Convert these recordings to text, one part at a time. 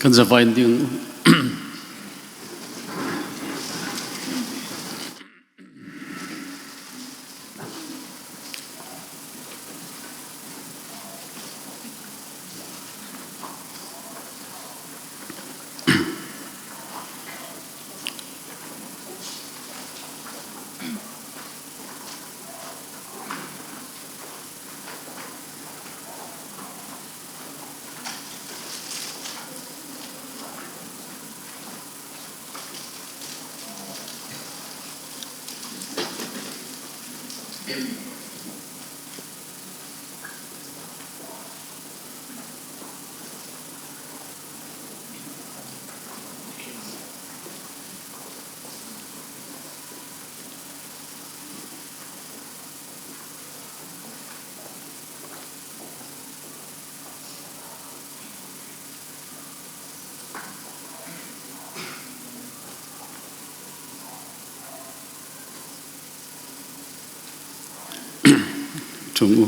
Kan zavain ding u. Chung u.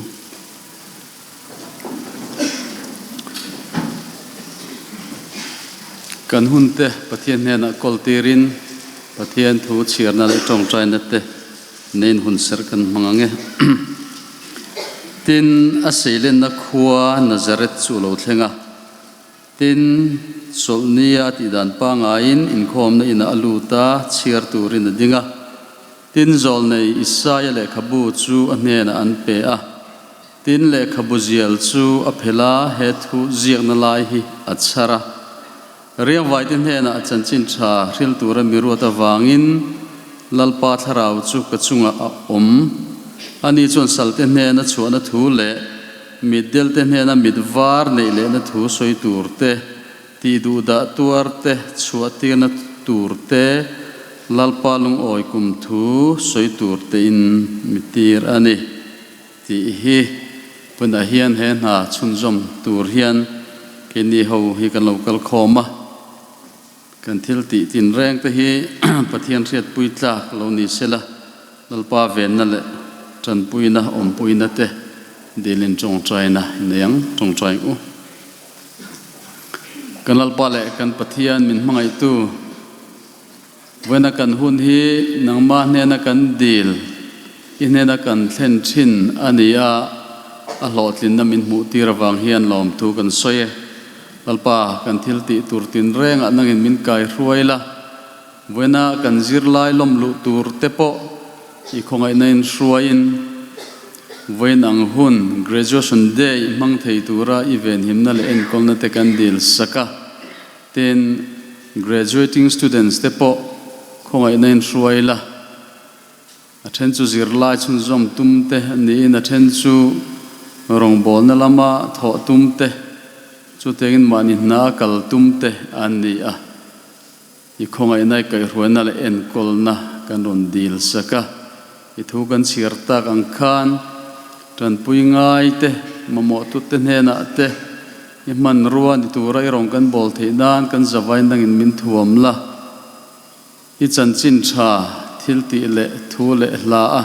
Kan hun te Pathian hnenah kawl tirin Pathian thu chhiarna leh tawngtaina te Nein hun serh kan hmang ang e. Tin, a seilenna khua Nazareth chu a lo thleng a. Tin, chawlhnia a tihdan pangaiin inkhawmna inah a lut a, chhiar turin a ding a. Tin, zawlnei Isaia lehkhabu chu a hnenah an pe a. Tin, lehkhabu zial chu a phelh a, he thu ziakna lai hi a chhar a. Riangvaite hnenah chanchin tha hril tura mi ruat avangin Lalpa thlarau chu ka chungah a awm. Ani chuan salte hnena chhuahna thu leh mitdelte hnena mit var neih lehna thu sawi tur te, tih duhdah tuar te chhuahtirna tur te, Lalpa lungawi kum thu sawi tur tein mi tir a ni. Tih hi hunah hian he hna chhunzawm tur hian keini ho hi kan lo kal khawm a, kan thil tih tinreng te hi Pathian hriatpui tlak lo ni sela, Lalpa venna leh tanpuina awmpuina te dilin tawngtaina nei ang, tawngtai u. Kan Lalpa leh kan Pathian min hmangaihtu. Vawiina kan hun hi nangmah hnena kan dil, i hnena kan thlen thin a ni a, a hlawhtlinna min hmuh tir avang hian lawmthu kan sawi e. Lalpa, kan thil tih tur tinrengah nangin min kai hruai la, vawiina kan zirlai lawm luh tur te pawh i khawngaihna in hruaiin vawiin ang hun Graduation Day i hmang thei tura i venhimna leh enkawlna te kan dil sak a. Tin, graduating students te pawh khawngaihna in hruai la, a then chu zirlai chhunzawm tum te an niin a then chu rawngbawlna lama thawh tum te, chutiangin mahni hna a kal tum te an ni a. I khawngaihna i kaihhruaina leh enkawlna kan rawn dil sak a, i thu kan chhiar tak ang khan tanpui ngai te, mamawhtute hnenah te i hmanrua ni tura i rawn kan bawl theih nan kan zavain dangin min thuam la. I chanchin tha thil tih leh thu leh hla a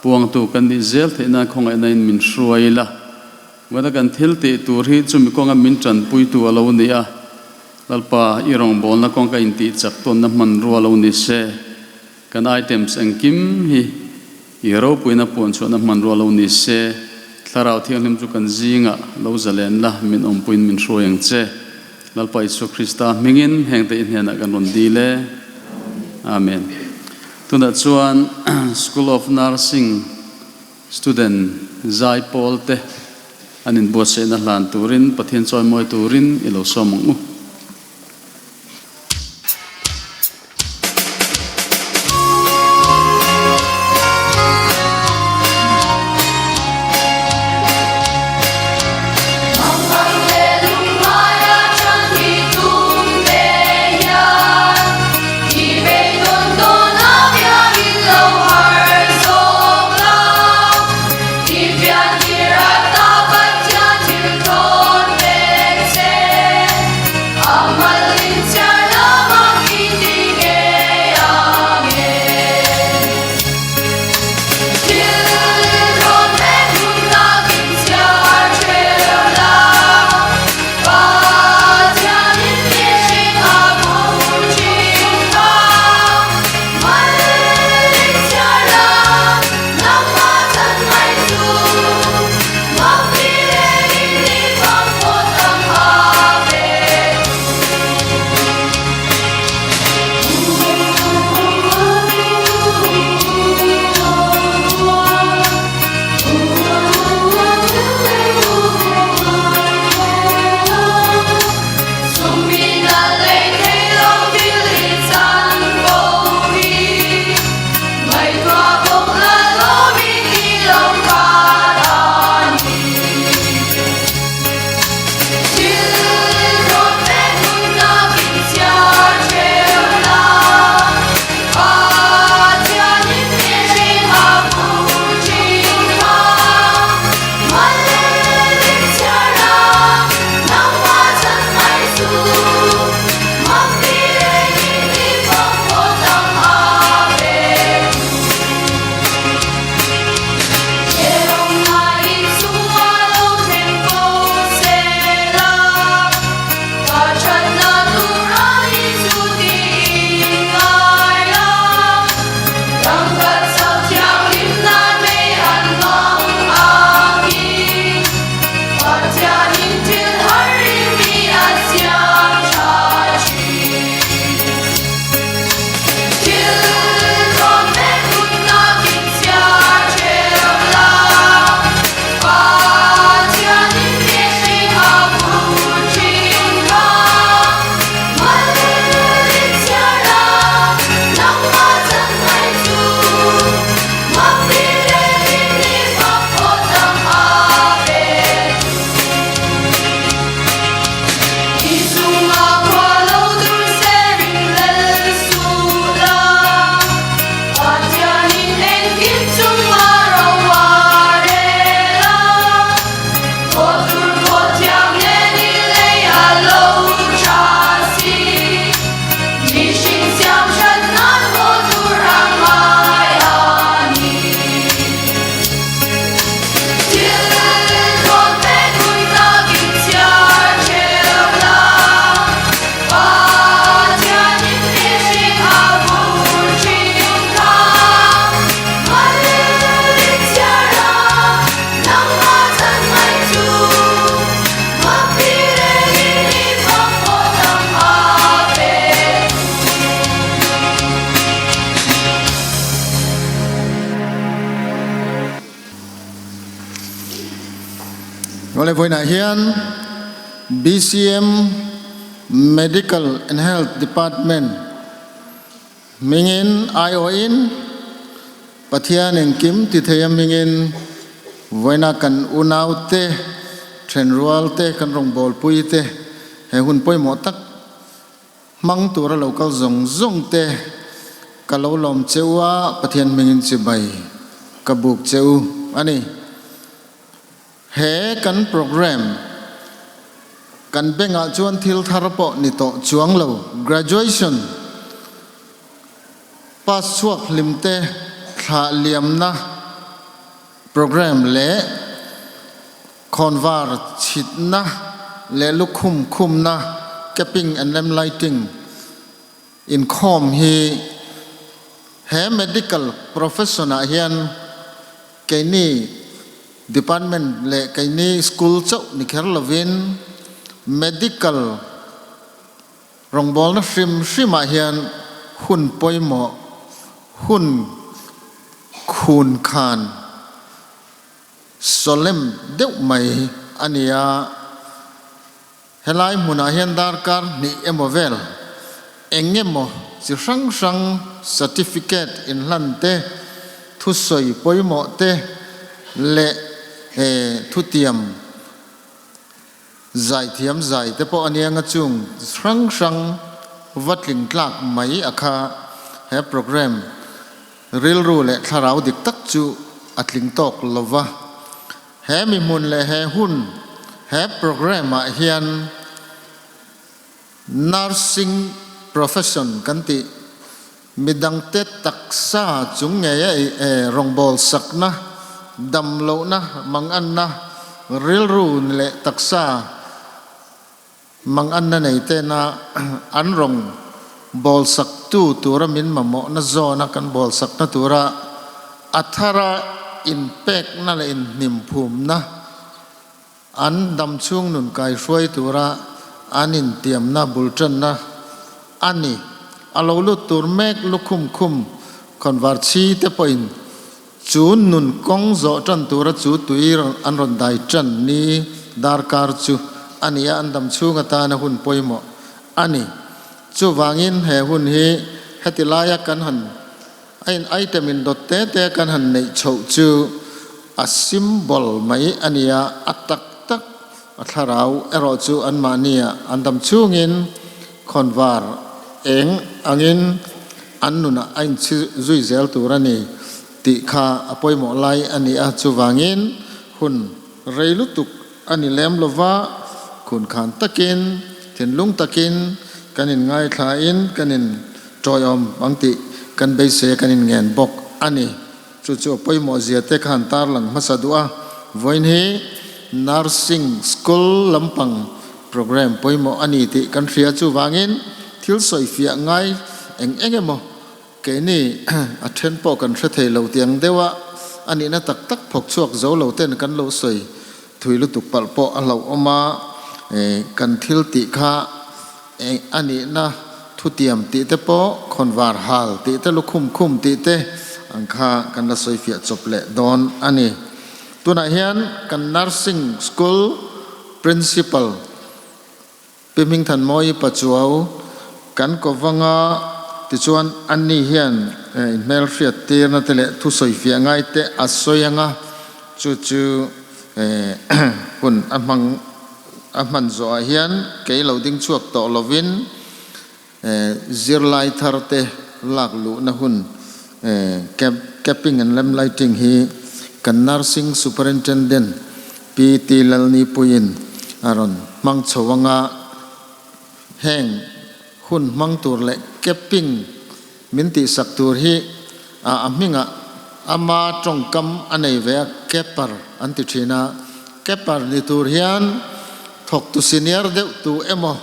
puangtu kan nih zel theih nan khawngaihna in min hruai la. Vana kan thil tih tur hi chumi kawnga min tanpuitu a lo ni a. Lalpa, i rawngbawlna kawng ka intih chak tawnna hmanrua lo ni se, kan items engkim hi i ropuina puanchhuahna hmanrua lo ni se, Thlarau Thianghlim chu kan zingah lo zalen la, min awmpuiin min hruai ang che. Lalpa Isua Krista hmingin hengte i hnenah kan rawn dil e. Amen. Tunah chuan School of Nursing Student zai pawl te an inbuatsaihna hlan turin Pathian chawimawi turin i lo sawm ang u. Awle vawiinah hian BCM Medical and Health Department hmingin aiawhin Pathian engkim ti thei a hmingin vawiina kan unaute, thenrualte, kan rawngbawlpuite he hun pawimawh tak Hmang tura lo kal zawng zawng te ka lo lawm che u a, Pathian hmingin chibai ka buk che u a ni. He kan program kan bengah chuan thil thar pawh ni tawh chuang lo, graduation pass chhuak hlim te thlah liamna program leh Khawnvar chhitna leh lukhum khumna, capping and lamp lighting, inkhawm hi he medical profession ah hian keini department leh keini school chauh ni kher lovin medical rawngbawlna hrim hrim ah hian hun pawimawh hun khun khan Solemn deuh mai a ni a, helai hmunah hian darkar hnih emaw vel eng emaw chi hrang hrang certificate inhlan te, thusawi pawimawh te leh thutiam zaithiam zai te pawh a nia nga chung hrang hrang va tling tlak mai a kha he programme Rilru leh thlarau dik tak chu a tling tawk lo va. He mihmun leh he hun, he programme ah hian nursing profession kan tih midangte taksa chung ngei a rawngbâwl sakna, damlohna, manganna, rilru leh taksa Manganna nei tena an rawn bawlsaktu tura min mamawhna zawna kan bawlsakna tura a thara inpekna leh inhnimphumna, an damchhung nun kaihruai tura an intiamna bultanna a ni. A lo lut tur mek lukhum khum khawnvar chhi te pawhin Chu nun kawng zawh tan tura chu tui an rawn dai tan ni darkar chu a ni a, an dam chhung atana hun pawimawh a ni. Chuvangin he hun hi heti laia kan han a in item in dawt te te kan han neih chhoh chu a symbol mai a ni a, a tak tak a thlarau erawh chu anmahnia an dam chhungin khawnvar eng angin an nunah a inchhi zui zel tur a ni tih kha a pawimawh lai a ni a, chuvangin hun rei lutuk a ni lem lova, khunkhan takin, thinlung takin kan inngaihthlain kan inṭawiawm ang tih kan beisei a, kan inngen bawk a ni. Chu chu a pawimawh zia te khan tarlang hmasa duh a, vawiin hi Nursing School lampang programme pawimawh a ni tih kan hria chuvangin thil sawifiah ngai eng eng emaw keini a then pawh kan hre thei lo tiang deuha a nihna tak tak phawk chhuak zo lo ten kan lo sawi thui lutuk palh pawh a hlauhawm a, kan thil tih kha A nihna thutiam tih te pawh khawnvar hal tih te lukhum khum tih te ang kha kan la sawifiah chawp leh dawn a ni. Tunah hian kan Nursing School Principal Pi Hmingthanmawii Pachuau kan kovanga tichuan ani hian inhmelhriat tirna te leh thusawifiah ngai te a sawi anga chu chu hun a hmang A hman zawhah hian kei lo ding chhuak tawh lovin zirlai thar te lak luhna hun capping and lamp lighting hi kan Nursing Superintendent Pi T Lalnipuiin a rawn hmang chho anga heng hun hmang tur leh capping min tihsak tur hi a hmingah ama tawngkam a nei ve a, capper an ti thin a, capper ni tur hian thawktu senior deuh tu emaw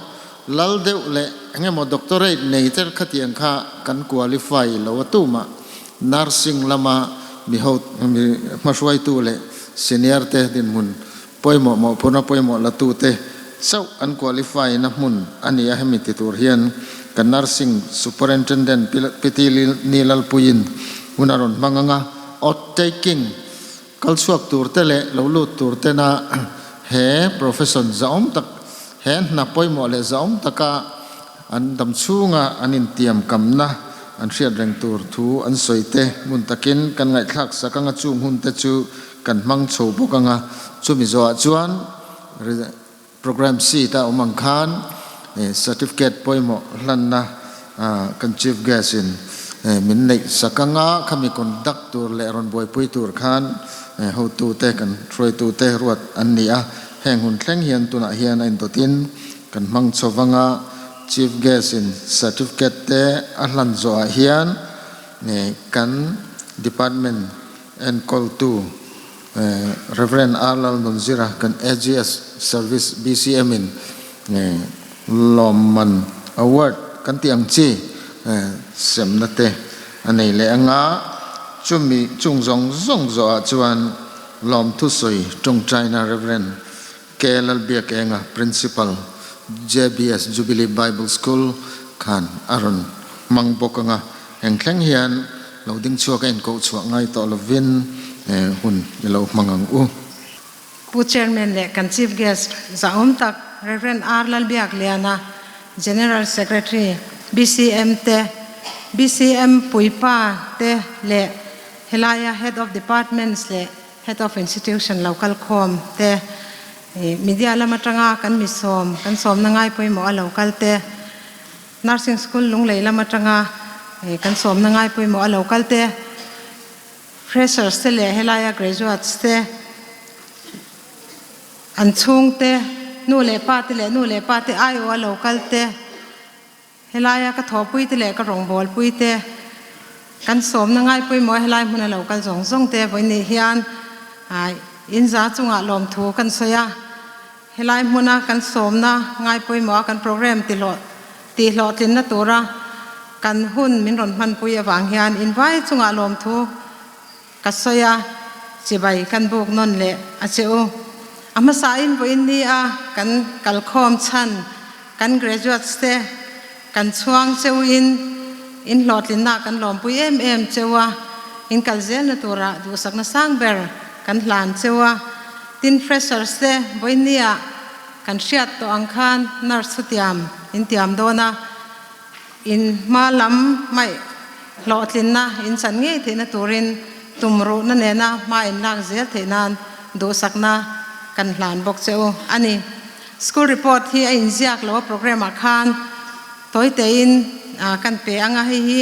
lal deuh leh engemaw doctorate nei ter khatiang kha kan qualify lo a tumah nursing lama mi ho mi hmahruaitu leh senior te dinhmun pawimawh mawhphurna pawimawh la tute chauh an qualify na hmun a ni a, hemi ti tur hian kan nursing superintendent Pi Ti Nilalpuiin hun a rawn hmang ang a, oath taking kal chhuak tur te leh lo lut tur tena He profession zahawm tak, he hna pawimawh leh zahawm taka an dam chhunga an intiamkamna an hriat reng tur thu an sawi te ngun takin kan ngaihthlak sak anga chung hun te chu kan hmang chho bawk anga chumi zawhah chuan Programme sheet a awm ang khan certificate pawimawh hlanna kan Chief Guest in min neih sak anga khami conduct tur leh rawn buaipui tur khan hotute kan hruaitute ruat an ni a. Heng hun thleng hian tunah hian a indawtin kan hmang chho vanga Chief Guest in certificate te a hlan zawhah hian kan department enkawltu Rev. R. Lalnunzira kan AGS Service BCM in lawmman award kan tih ang chi semna te a nei leh anga chumi chung zawng zawng zawhah chuan lawmthu sawi tawngtaina Rev. K. Lalbiakenga Principal JBS Jubilee Bible School khan a rawn hmang bawk anga Heng thleng hian lo ding chhuak a inkoh chhuah ngai tawh lovin hun i lo hmang ang u. Pu Chairman leh kan Chief Guest zahawm tak Rev. R. Lalbiakliana, General Secretary, BCM te, BCM Puipa te leh helaia Head of Departments leh Head of Institution lo kal khawm te, Media lam atanga kan mi sawm, kan sawmna ngai pawimawh a lo kal te, Nursing School Lunglei lam atanga kan sawmna ngai pawimawh a lo kal te, Freshers te leh helaia Graduates te, an chhungte, nu leh pa te leh nu leh pa te aiawh a lo kal te, helaia ka thawhpui te leh ka rawngbawlpui te, kan sawmna ngai pawimawh a helai hmun a lo kal zawng zawng te vawiin hian inza chungah lawmthu kan sawi a. Helai hmuna kan sawmna ngai pawimawha kan program tihlawh tihhlawhtlinna tura kan hun min rawn hmanpui avang hian invai chungah lawmthu ka sawi a, chibai kan buk nawn leh a che u. A hmasain vawiin ni a kan kalkhawm chhan kan graduates te kan chhuang cheu in in hlawhtlinna kan lawmpui em em cheu a, in kal zelna tura duhsakna sang ber kan hlan cheu a. Tin freshers te vawinia kan hriat tawh ang khan nurse chu tiam in tiam dawn a, in hma lam hmaih hlawhtlinna in chan ngei theihna turin tumruhna nena hma in lak zel theih nan duhsakna kan hlan bawk che u a ni. School report hi a inziak lo a program ah khan tawi tein kan pe ang a, hei hi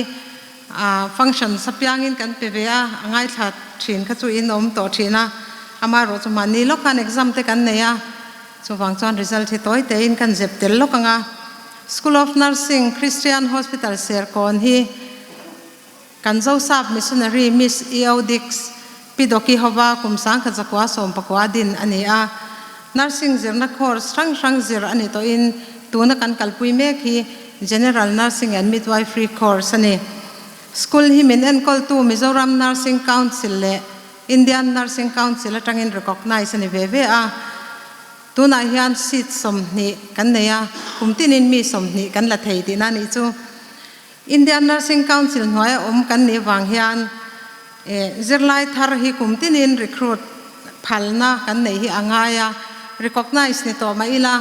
Function sapiangin kan pe ve a, a ngaithla thin kha chu in awm tawh thin a, amaherawh chu mahni lawk khan exam te kan nei a, chuvang chuan result hi tawi tein kan zep tel lawk ang a. School of Nursing, Christian Hospital Serkawn hi kan Zosap Missionary Miss EO Dix, Pi Doki hova kum 1919 pakua din a ni a, Nursing zirna course hrang hrang zir a ni tawhin tuna kan kalpui mek hi General Nursing and Midwifery course a ni. School hi min enkawltu Mizoram Nursing Council leh Indian Nursing Council atangin recognise a ni ve ve a. Tunah hian seat 20 kan nei a, kum tinin mi 20 kan la thei tihna a nih chu. Indian Nursing Council hnuaia awm kan nih vang hian zirlai thar hi kum tinin recruit phalna kan neih hi a ngai a, recognise ni tawh mah ila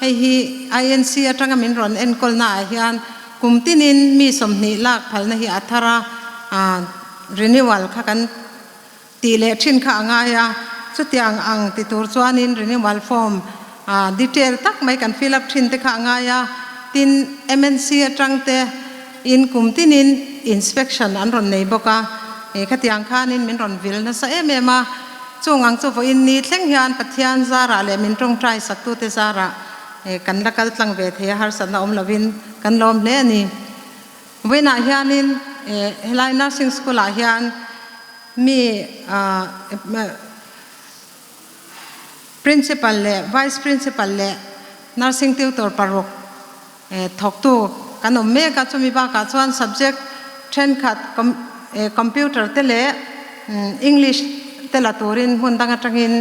hei hi INC atanga min rawn enkawlna ah hian kum tinin mi 20 lak phalna hi a thar a, renewal kha kan tih leh thin kha a ngai a, chutiang ang ti tur chuanin renewal form detail tak mai kan fill up thin te kha a ngai a, tin MNC atang te in kum tinin inspection an rawn nei bawk a, khatiang khanin min rawn vil nasa em em a, chung ang chu vawiin ni thleng hian Pathian zarah leh min tawngtai saktute zarah kan la kal tlang ve thei a, harsatna awm lovin kan lawm hle a ni. Vawiinah hianin helai nursing school ah hian mi principal leh vice principal leh nursing tutor paruk thawktu kan awm mek a, chumi bakah chuan subject thenkhat computer te leh English te la turin hmun dang atangin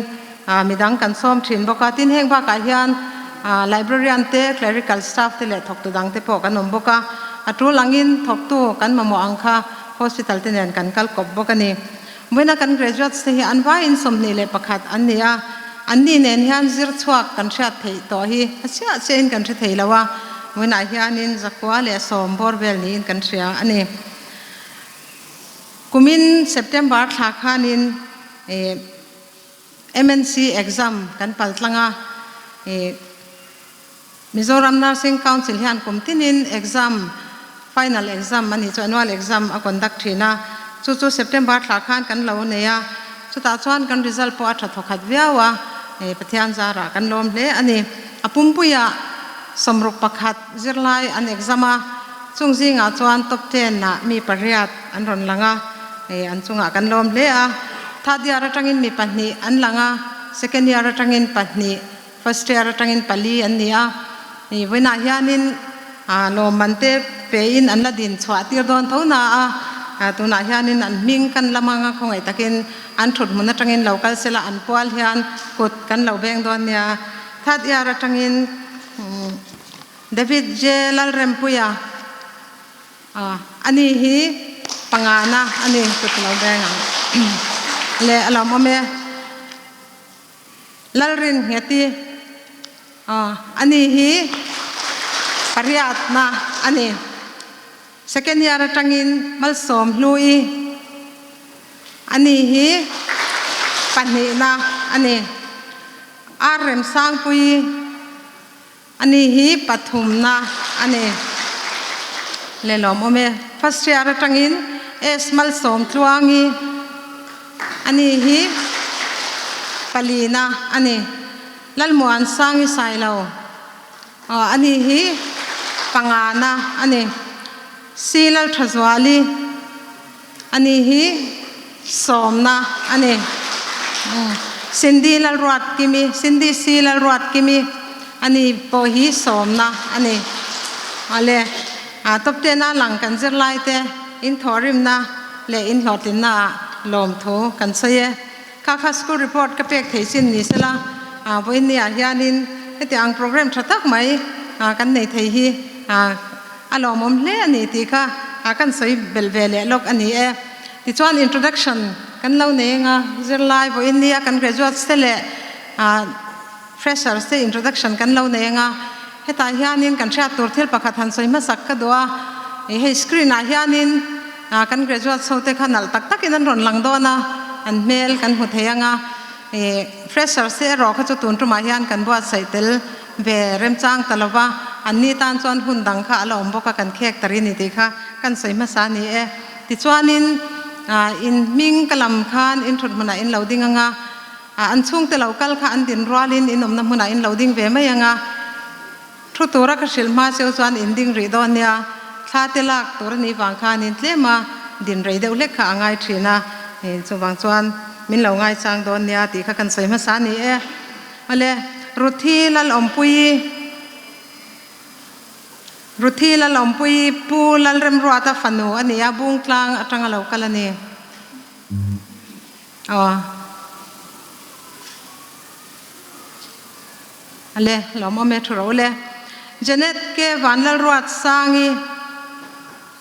midang kan sawm thin bawk a, tin heng bakah hian librarian te, clerical staff te leh thawktu dang te pawh kan awm bawk a, a tul angin thawktu kan mamawh ang kha hospital te nen kan kal kawp bawk a ni. Vawiina kan graduates te hi an vaiin 21 an ni a. Anni nen hian zir chhuak kan hriat theih tawh hi a chiah chiahin kan hre thei lo a, vawiinah hianin 110 bawr vel niin kan hria a ni. Kumin September thla khanin MNC exam kan pal tlang a, Mizoram Nursing Council hian kum tinin exam, final exam a nih chu annual exam a conduct thin a, chu chu September thla khan kan lo nei a, chutah chuan kan result pawh a tha thawkhat viau a, Pathian zarah kan lawm hle a ni. A pumpuiah 61 zirlai an exam a, chung zingah chuan top ten ah mi pariat an rawn lang a, an chungah kan lawm hle a. Third year atangin mi pahnih an lang a, second year atangin pahnih. First year atangin pali an ni a, i vawiinah hianin lawmman te pein an la din chhuah tir dawn tho na a, tunah hianin an hming kan lam anga khawngaih takin an thut hmun atangin lo kal sela an pual hian kut kan lo veng dawn nia. Third year atangin David J Lalrempuia ani hi pangana a ni kut lo veng ang le a lawmawm e. Lalrin Ngheti, Aw, ani hi pariatna a ni. Second year atangin Malsawm Hlui, ani hi pahnihna a ni. Ar Remsangpui, ani hi pathumna a ni. Le lawmawm e. First year atangin S Malsawm Tluangi, ani hi palina a ni. Lalmuan Sangi Sailo, ani hi pangana a ni. C Lalthazuali, Ani hi sawmna a ni. Cindy Lalruatkimi, Cindy C Lalruatkimi, ani pawh hi sawmna a ni. Awle, top ten a lang kan zirlai te in thawhrimna leh in hlawhtlinna ah lawmthu kan sawi e. Kha kha school report ka pek thei chin ni sela, vawiin ni ah hianin heti ang program tha tak mai kan nei thei hi a lawmawm hle a ni tih kha kan sawi belh ve leh lawk a ni e. Tichuan introduction kan lo nei anga zirlai vawiin nia kan graduates te leh freshers te introduction kan lo nei anga hetah hianin kan hriat tur thil pakhat han sawi hmasak ka duh a, hei screen ah hianin kan graduates ho te kha nalh tak takin an rawn lang dawn a, an hmel kan hmu thei anga freshers te erawh kha chu tun tumah hian kan buatsaih tel Ve remchang ta lova, an ni tan chuan hun dang kha a la awm bawk a, kan khek ta ri ni tih kha kan sawi hmasa a ni e. Tichuanin in hming ka lam khan in thut hmunah in lo ding anga, an chhungte lo kal kha an din rualin in awmna hmunah in lo ding ve mai anga, thu tura ka hrilh hma cheu chuan in ding rih dawn nia, thla te lak tur a nih vang khan in tlem a, din rei deuh hlek kha a ngai thin a, chuvang chuan min lo ngaichang dawn nia tih kha kan sawi hmasa a ni e. Awle, Ruthi Lalawmpuii, Ruthi Lalawmpuii Pu Lalremruata fanu a ni a, Bungtlang atanga lo kal a ni. Aw. Awle, lawmawm e thu ro le. Janet K Vanlalruatsangi,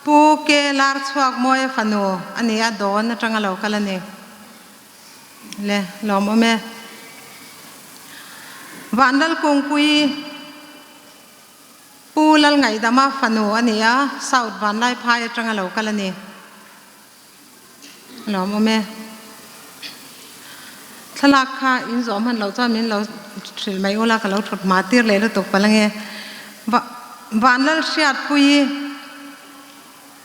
Pu K Larchhuakmawia fanu a ni a, Dawn atanga lo kal a ni. Le lawmawm e. Vanlal Kungpui Pu Lalngaihdama fanu a ni a, South Vanlaiphai atanga lo kal a ni. Lawmawm e. Thlalak kha in zawh hman loh chuan min lo hrilh mai ula ka lo thut hma tir leh lutuk palh ange. Vanlal Hriatpuii.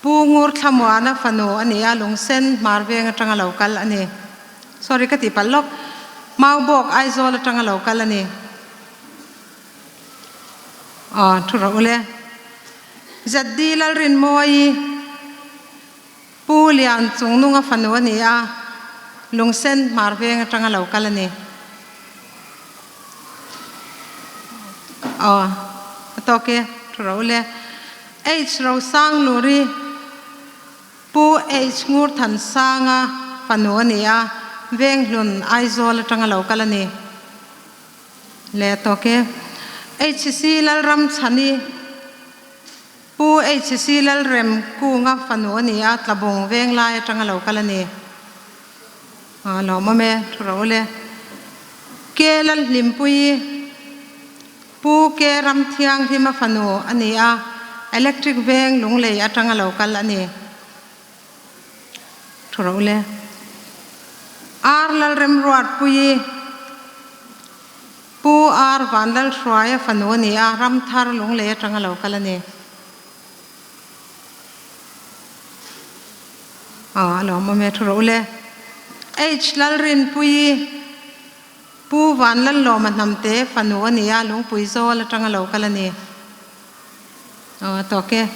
Pu Ngur Thlamuana fanu a ni a, Lungsen Hmar veng atanga lo kal a ni. Sorry ka tih palh lawk. Maubawk Aizawl atanga lo kal a ni. Aw thu rawh ule. ZD Lalrinmawii Pu Lian Chungnunga fanu a ni a, Lungsen Hmar veng atanga lo kal a ni. Aw a tawk e, thu rawh ule. H Rosangluri, Pu H Ngurthansanga fanu a ni a, Venghlun, Aizawl atanga lo kal a ni. Le tawk e. HC Lalramchhani, Pu HC Lalremkunga fanu a ni a, Tlabung Venglai atanga lo kal a ni. A lawmawm e, thu ro le. Ke Lalhlimpuii, Pu Ke Ramthianghlima fanu a ni a, Electric Veng Lunglei atanga lo kal a ni. Thu ro le. Ar Lalremruatpuii, Pu Ar Vanlalhruaia fanu a ni a, Ramthar Lunglei atanga lo kal a ni. Aw a lawmawm e, thu rawh u le. H Lalrinpuii, Pu Vanlallawma Hnamte fanu a ni a, Lungpui Zawl atanga lo kal a ni. Aw a tawk e.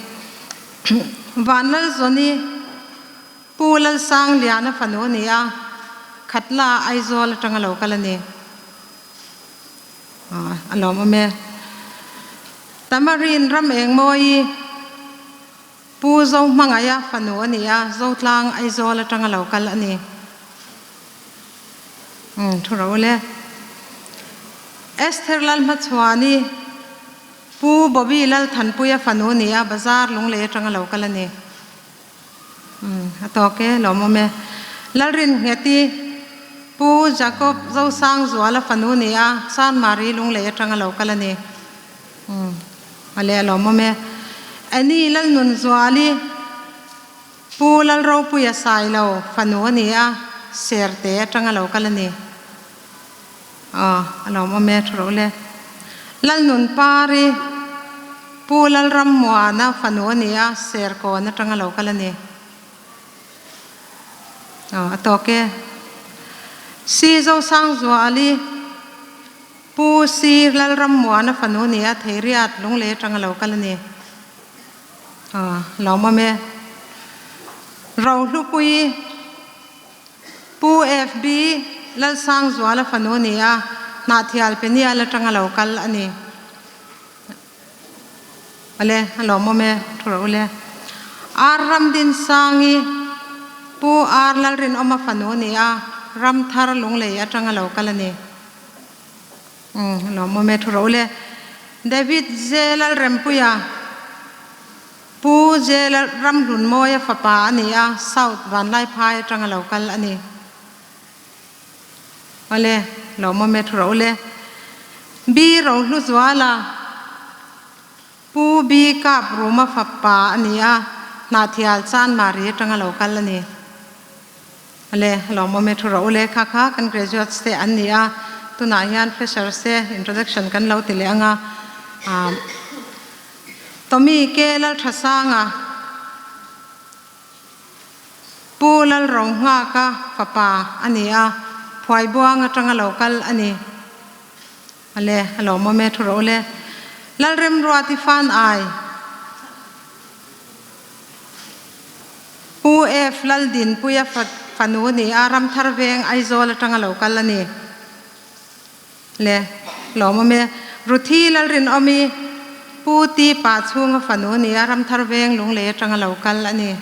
Vanlalzawni, Pu Lalsangliana fanu a ni a, Khatla Aizawl atanga lo kal a ni. A lawmawm e. Tamarin ram eng mawi Pu Zohmangaia fanu a ni a, Zotlang Aizawl atanga lo kal a ni. Umm thu ro le. Esther Lalhmachhuani Pu Bobby Lalthanpuia fanu a ni a, Bazar Lunglei atanga lo kal a ni. Umm a tawk e, lawmawm e. Lalrinnghet-i Pu Jacob Zosangzuala fanu ni a, Sanmari Lunglei atanga lo kal a ni. Umm a leh a lawmawm e. Annie Lalnunzuali Pu Lalropuia Sailo fanu a ni a, Serte atanga lo kal a ni. Aw, a lawmawm e, thu rawh le. Lalnunpari, Pu Lalrammuana fanu a ni a, Serkawn atanga lo kal a ni. Aw, a tawk e. Si Zosangzuali, Pu Si Lalrammuana fanu a ni a, Theiriat Lunglei atanga lo kal a ni. Aw, a lawmawm e. Rohlupuii, Pu FB Lalsangzuala fanu a ni a, Hnahthial Penial atanga lo kal a ni. Ale, a lawmawm e, thu rawh u le. Ar Ramdinsangi, Pu Ar Lalrinawma fanu a ni a, Ramthar Lunglei atanga lo kal a ni. Umm, a lawmawm e, thu rawh u le. David J Lalrempuia, Pu Jela Ramhlunmawia fapa a ni a, South Vanlaiphai atanga lo kal a ni. Awle, lawmawm e thu rawh u le. B Rohluzuala, Pu B Kap Ruma fapa a ni a, Hnahthial Chanmari atanga lo kal a ni. Awle, lawmawm e thu rawh u le. Kha kha kan graduates te an ni a, tunah hian freshers te introduction kan lo ti leh ang a. Tommy K. Lalthasanga, Pu Lalronghaka fapa a ni a, Phuaibuang atanga lo kal a ni. Ale, a lawmawm e, thu rawh u le. Lalremruati Fan Ai, Pu F. Laldinpuia fanu a ni a, Ramthar Veng, Aizawl atanga lo kal a ni. Le lawmawm e. Ruthi Lalrinawmi Pu Ti Pa chhunga fanu a ni a, Ramthar Veng Lunglei atanga lo kal a ni.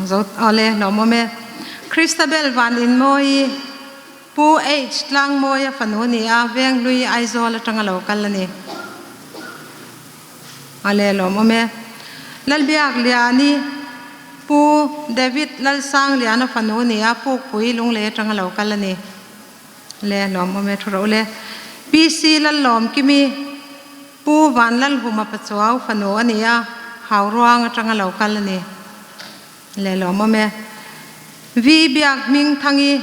Zo awle lawmawm e. Christabel Van Inmawi Pu H Tlangmawia fanu a ni a, Venghlui Aizawl atanga lo kal a ni. Ale lawmawm e. Lalbiak Liani Pu David Lalsangliana fanu a ni a, Pukpui Lunglei atanga lo kal a ni. Le lawmawm e thu rawh u le. PC Lallawmkimi Pu Vanlalhuma Pachuau fanu a ni a, Hauruang atanga lo kal a ni. Le lawmawm e. V Biak Hmingthangi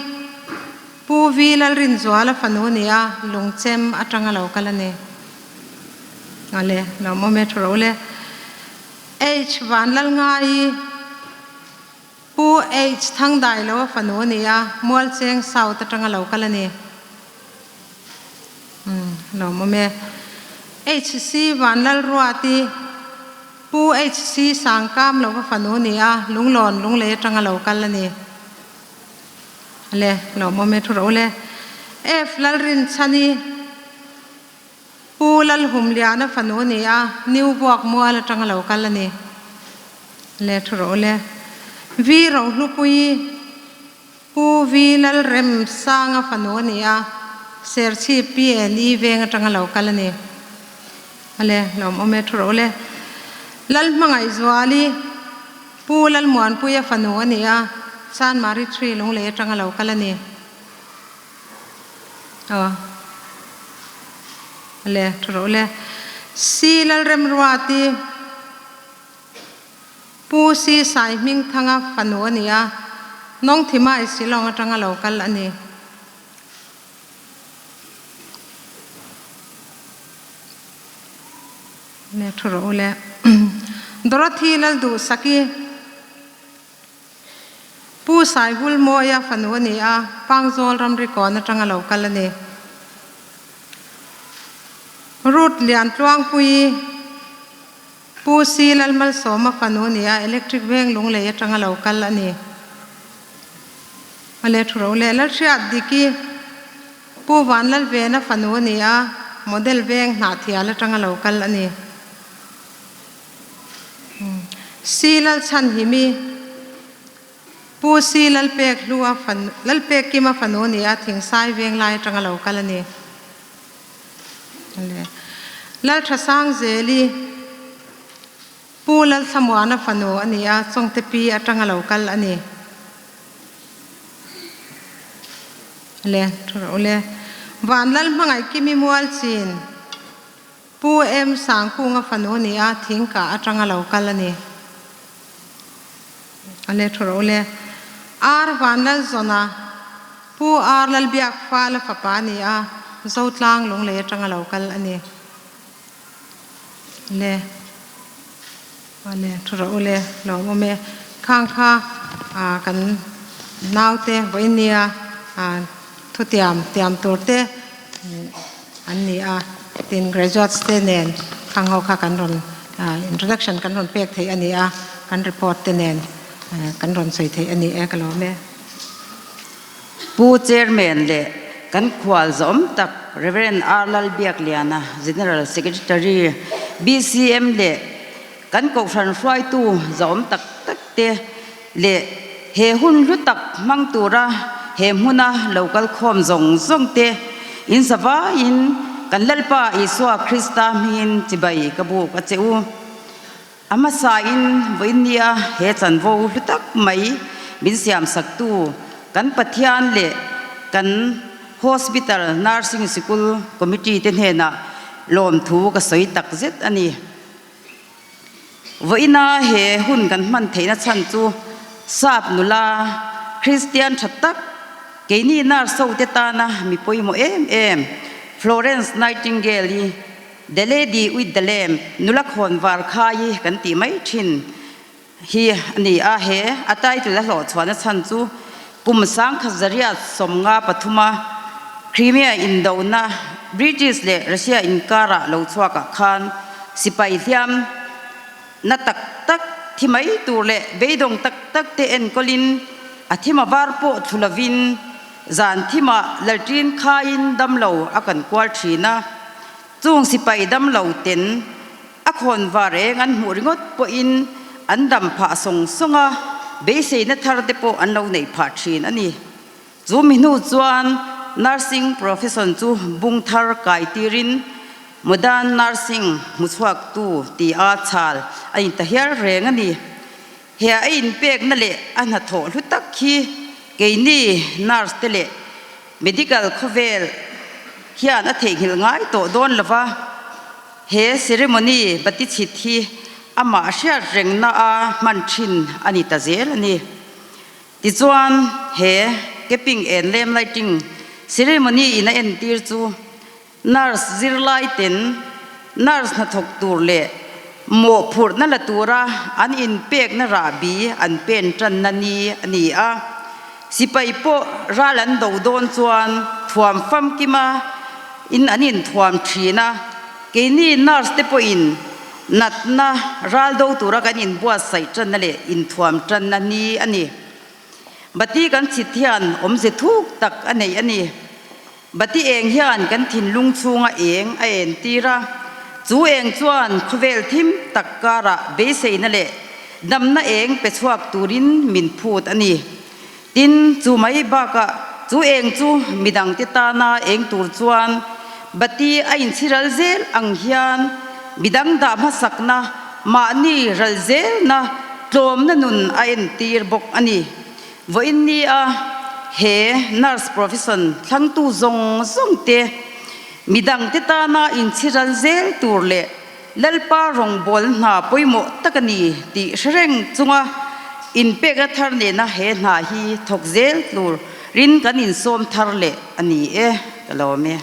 Pu V Lalrinzuala fanu a ni a, Lungchem atanga lo kal a ni. Ale, lawmawm e thu rawh u le. H Vanlalngai, Pu H Thangdailoa fanu a ni a, Mualcheng South atanga lo kal a ni. Umm, lawmawm e. HC Vanlalruati, Pu HC Sangkamlova fanu a ni a, Lunglawn Lunglei atanga lo kal a ni. Ale, lawmawm e thu rawh u le. F Lalrinchhani, Pu Lalhumliana fanu a ni a, New Buak mual atanga lo kal a ni. Le thu rawh u le. V Rohlupuii, Pu V Lalremsanga fanu a ni a, Serchhip PNE veng atanga lo kal a ni. Ale, lawmawm e thu rawh u le. Lalhmangaihzuali, Pu Lalmuanpuia fanu a ni a. Chanmari Tree Lunglei atanga lo kal a ni. Aw. Le, thu rawh le. Si Lalremruati Pu Si Sai Hmingthanga fanu a ni a, Nawngthimai Shillong atanga lo kal a ni. Le thu rawh u le. Dorothy Lalduhsaki Pu Saihulmawia fanu a ni a, Pangzawl ramri kawn atanga lo kal a ni. Ruth Liantluangpuii Pu Si Lalmalsawma fanu a ni a, Electric Veng Lunglei atanga lo kal a ni. A le thu ro leh Lalhriat Diki Pu Vanlalvena fanu a ni a, Model Veng Hnahthial atanga lo kal a ni. Si Lalchhanhimi Pu Si Lalpek Hlua fanu Lalpek Kima fanu a ni a, Thingsai Venglai atanga lo kal a ni. Lalthasangzeli Pu Lalthlamuana fanu a ni a, Chawngte pi atanga lo kal a ni. Le, thu rawh u le. Vanlal hmangaih Kimi Mualchin Pu M Sangkunga fanu a ni a, Thingkah atanga lo kal a ni. A le thu rawh u le. Ar Vanlalzawna Pu Ar Lalbiakfala fapa a ni a, Zotlang Lunglei atanga lo kal a ni. Le. A le thu rawh u le, lawmawm e. Khang kha kan naute vawiin nia thutiam tiam tur te an ni a, tin graduates te nen khang ho kha kan rawn introduction kan rawn pek theih a ni a, kan report te nen kan rawn sawi theih a ni e ka lawm e. Pu Chairman leh kan khual zawm tak Rev. R. Lalbiakliana, General Secretary, BCM leh kan Kohhran hruaitu zawm tak tak te leh he hun hlu tak hmang tura he hmuna lo kal khawm zawng zawng te in zavaiin kan Lalpa Isua Krista hmingin chibai ka buk a che u. A hmasain vawinia he chanvo hlu tak mai min siamsaktu kan Pathian leh kan Hospital Nursing Sikul Committee te hnenah lawmthu ka sawi tak zet a ni. Vawiina he hun kan hman theihna chhan chu Sap nula Kristian tha tak keini nurse ho te tana mi pawimawh em em Florence Nightingale-i The Lady with the Lamp, Nula khawn var khai hi kan tih mai thin hi a ni a, he a title a hlawh chhuahna chhan chu kum sangkhat zariat sawmnga pathuma Crimea indona British leh Russia inkarah lo chhuakah khan sipai hliam na tak tak thi mai tur leh beidawng tak tak te enkawlin a thima var pawh thlu lovin Zan thimah lalṭin khaiin damlo a kan kual ṭhin a, chung sipai damlo ten a khawn var eng an hmuh ringawt pawhin an dam phah sawng sawng a, beiseina thar te pawh an lo neih phah ṭhin a ni. Chu mi hnu chuan nursing profession chu bung thar kai tirin modern nursing hmuchhuaktu tia chhal a inta hial reng a ni. He a inpekna leh a hnathawh hlu tak hi keini nurse te leh medical khawvel hian a theihnghilh ngai tawh dawn lo va, he ceremony bati chhit hi amah hriat rengna a hman thin a ni ta zel a ni. Tichuan he capping and lamp lighting ceremony in a entir chu Nurse zirlai ten nurse hnathawk tur leh mawhphurhna la tura an inpekna rahbi an pen tanna ni a ni a. Sipai pawh ral an do dawn chuan thuam famkima in an inthuam thin a, keini nurse te pawhin natna ral do tura kan inbuatsaih tanna leh inthuam tanna ni a ni. Bati kan chhit hian awmze thuk tak a nei a ni. Bati eng hian kan thinlung chhunga eng a entir a, chu eng chuan khawvel thim tak karah beiseina leh damna eng pe chhuak turin min phut a ni. Tin, chu mai bakah chu eng chu midangte tana eng tur chuan bati a inchhiral zel ang hian midang dah hmasakna, mahni ral zelna, tlawmna nun a entir bawk a ni. Vawiin ni a he nurse profession thlangtu zawng zawng te, midang te tana inchhiral zel tur leh Lalpa rawngbâwl hna pawimawh tak a ni tih hre reng chunga inpekna thar nena he hna hi thawk zel tur rin kan insawm thar leh a ni e, ka lawm e.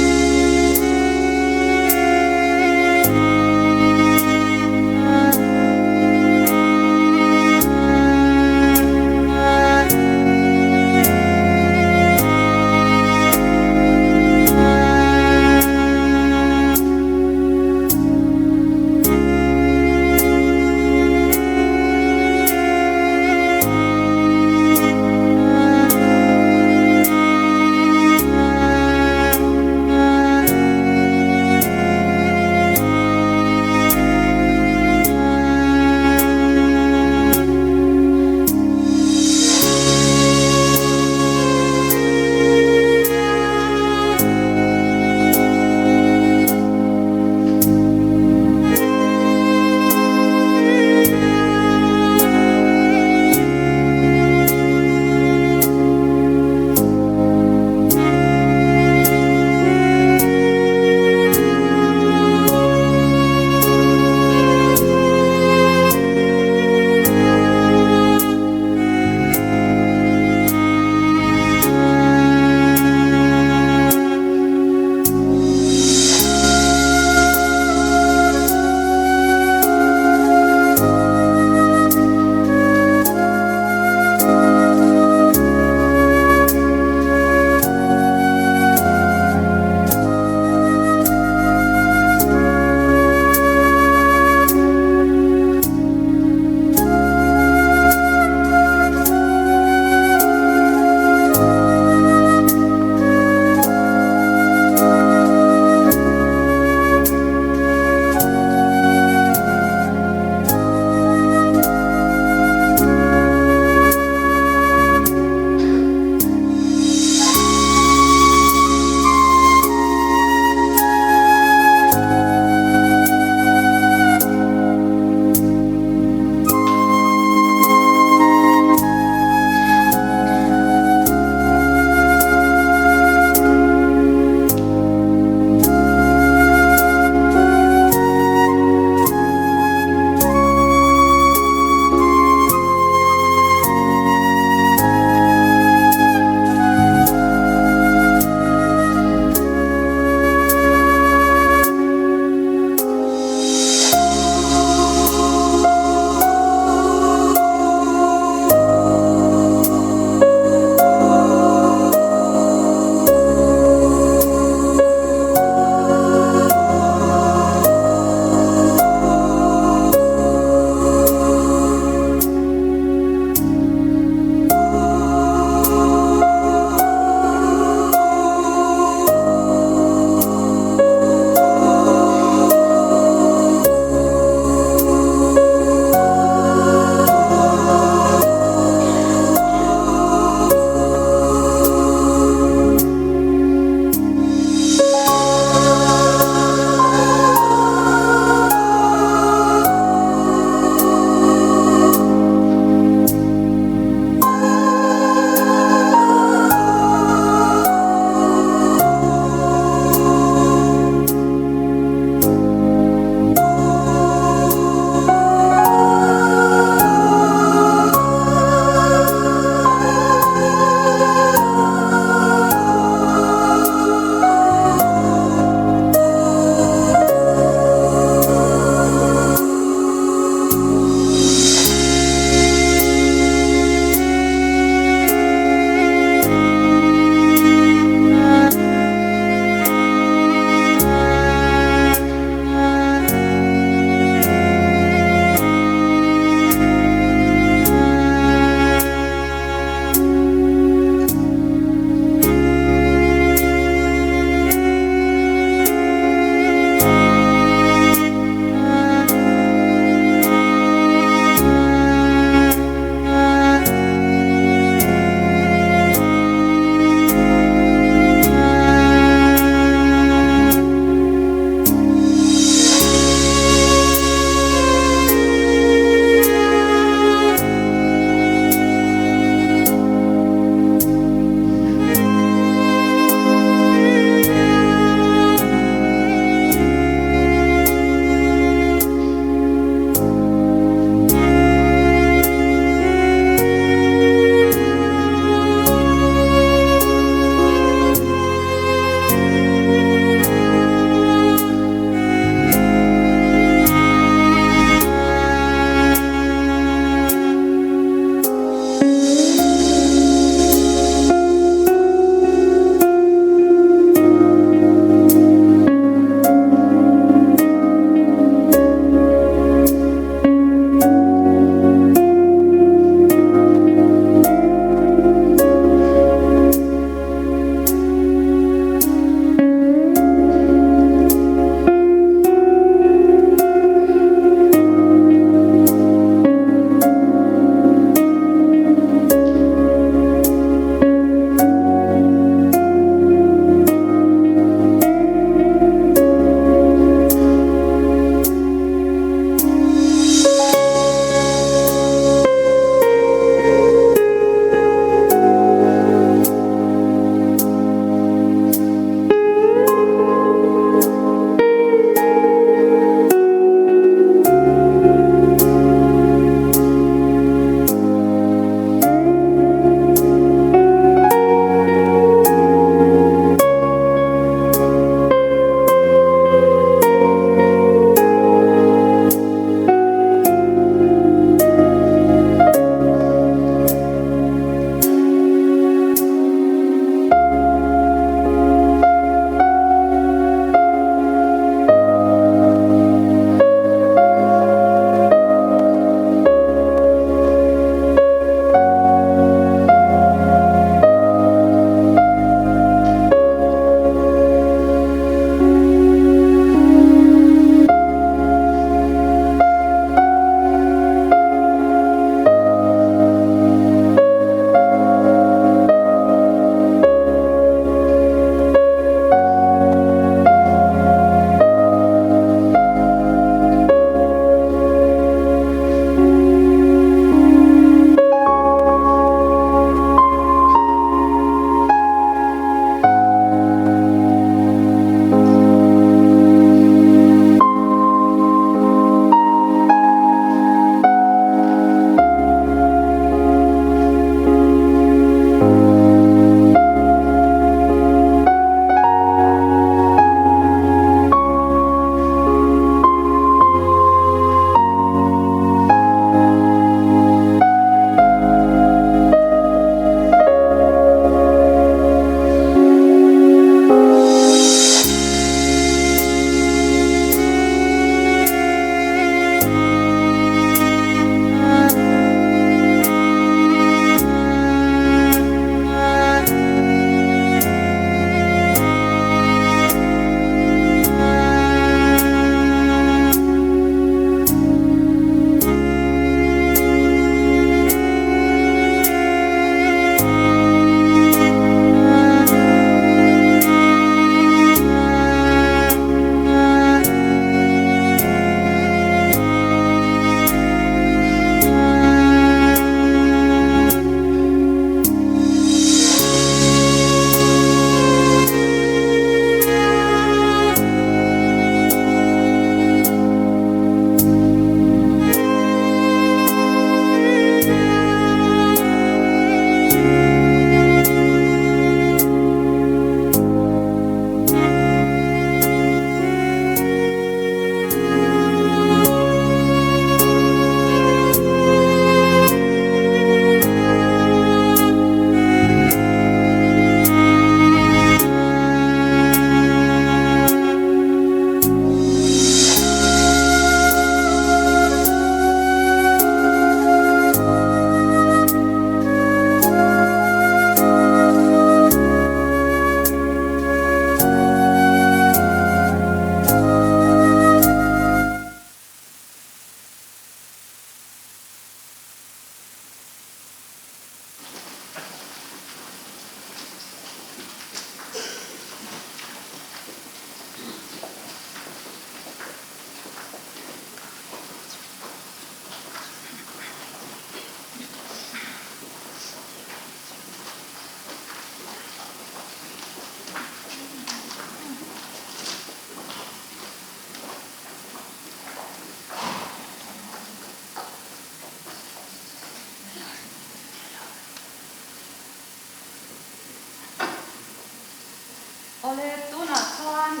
Awle, tunah chuan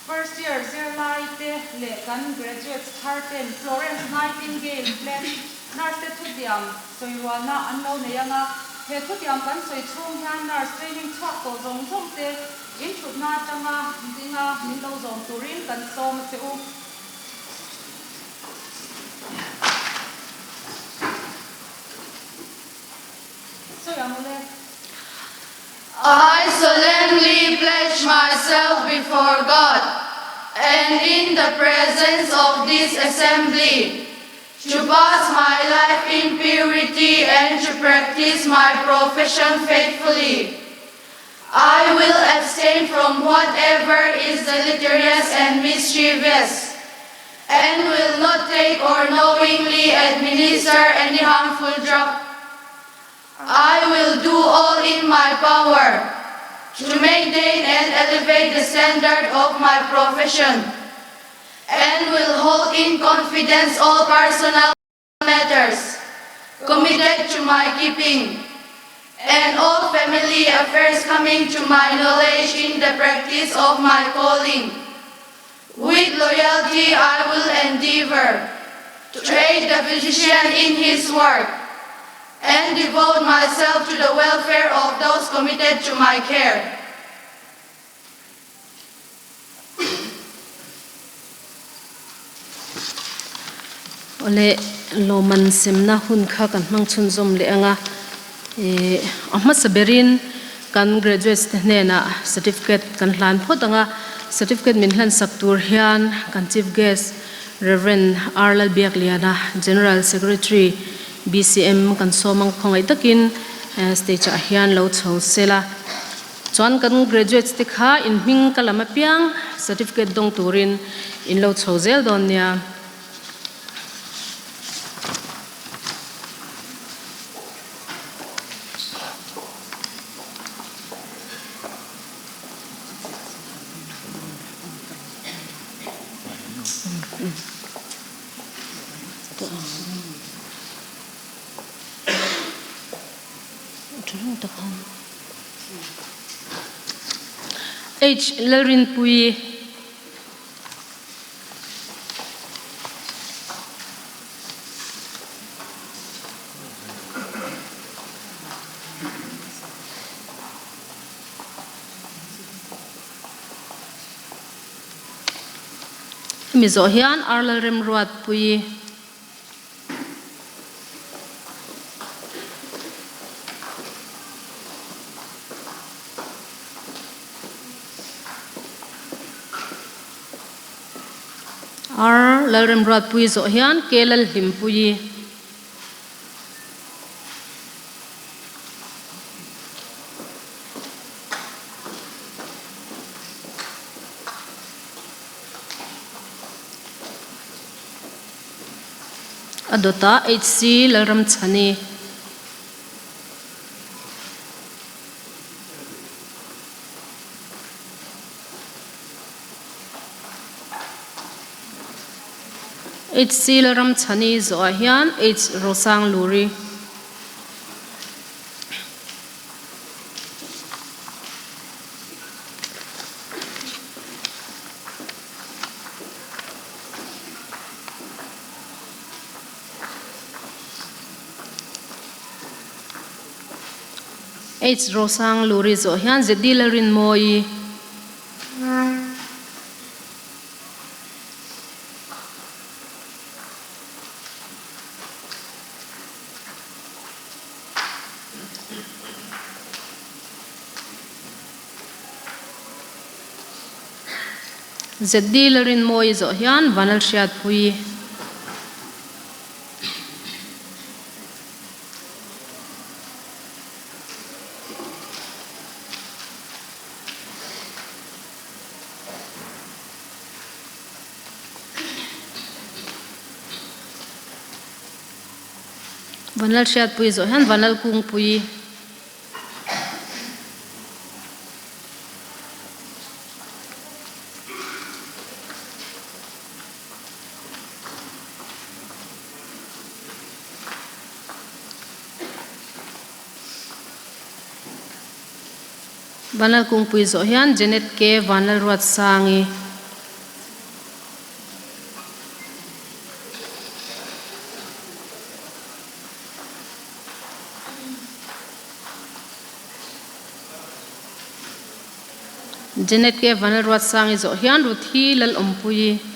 first year zirlai te leh kan graduates thar ten Florence Nightingale pledge nurse te thutiam sawirualna an lo nei ang a, he thutiam kan sawi chhung hian nurse training chhuak tawh zawng zawng te in thutna atanga dinga min lo zawm turin kan sawm a che u. Sawi ang ule. I solemnly pledge myself before God and in the presence of this assembly to pass my life in purity and to practice my profession faithfully. I will abstain from whatever is deleterious and mischievous, and will not take or knowingly administer any harmful drug. I will do all in my power to maintain and elevate the standard of my profession, and will hold in confidence all personal matters committed to my keeping, and all family affairs coming to my knowledge in the practice of my calling. With loyalty I will endeavor to aid the physician in his work and devote myself to the welfare of those committed to my care. Awle, lawmman semna hun kha kan hmang chhunzawm leh ang a. A hmasa berin kan graduates te hnenah certificate kan hlan phawt ang a. Certificate min hlansak tur hian kan Chief Guest Rev. R. Lalbiakliana, General Secretary, BCM kan sawm ang khawngaih takin stage ah hian lo chho sela. Chuan kan graduates te kha in hming ka lam apiang certificate dawng turin in lo chho zel dawn nia. H Lalrinpuii. Hemi zawh hian R Lalremruatpuii. R Lalremruatpuii zawh hian K Lalhlimpuii. A dawtah HC Lalramchhani. HC Lalramchhani zawhah hian H Rosangluri. H Rosang Luri zawh hian ZD Lalrinmawii. ZD Lalrinmawii zawh hian Vanlalhriatpuii. Vanlalhriatpuii zawh hian Vanlalkungpuii. Vanlalkungpuii zawh hian Janet K. Vanlalruatsangi. Janet K. Vanlalruatsangi zawh hian Ruthi Lalawmpuii.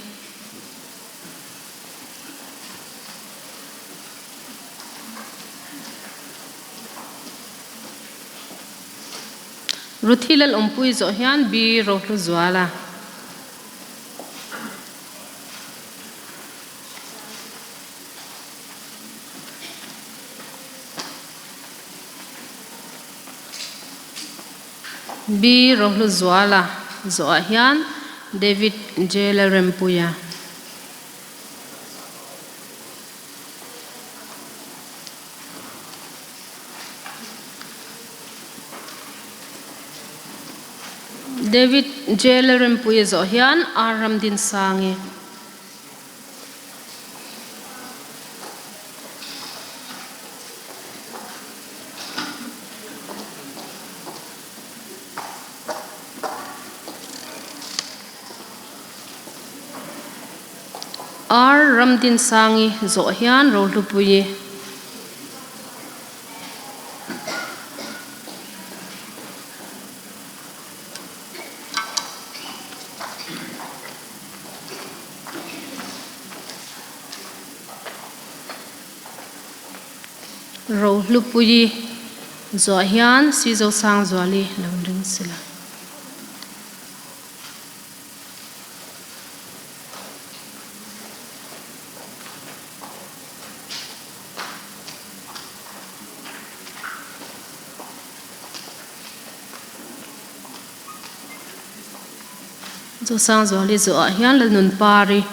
Ruthi Lalawmpuii zawh hian B. Rohluzuala. B. Rohluzuala zawhah hian David J. Lalrempuia. David J. Lalrempuia zawh hian R. Ramdinsangi. R. Ramdinsangi zawh hian Rohlupuii. Rohlupuii zuah hian Sizosangzuali lo ring sila. Zosangzuali zawhah hian Lalnunpari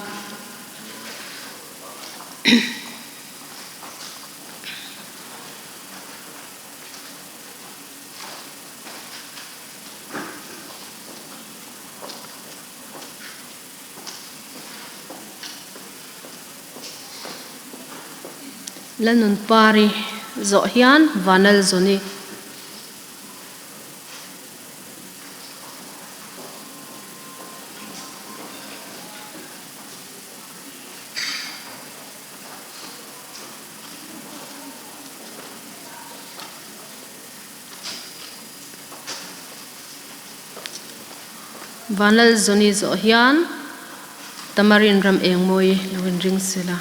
Lalnunpari zawh hian Vanlalzawni. Vanlalzawni zawh hian Tamarin ram eng mawi lo inring sela.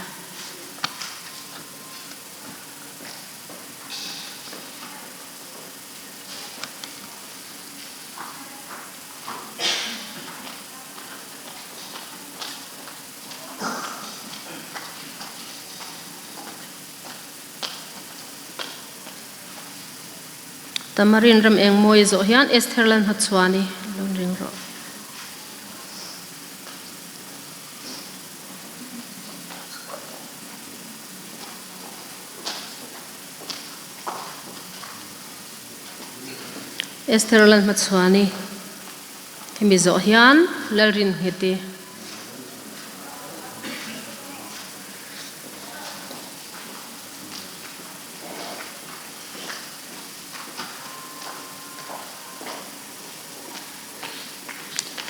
Tamarin ram eng mawi zawh hian Esther Lalhmachhuani lo ring rawh. Esther Lalhmachhuani hemi zawh hian Lalrinnghet-i.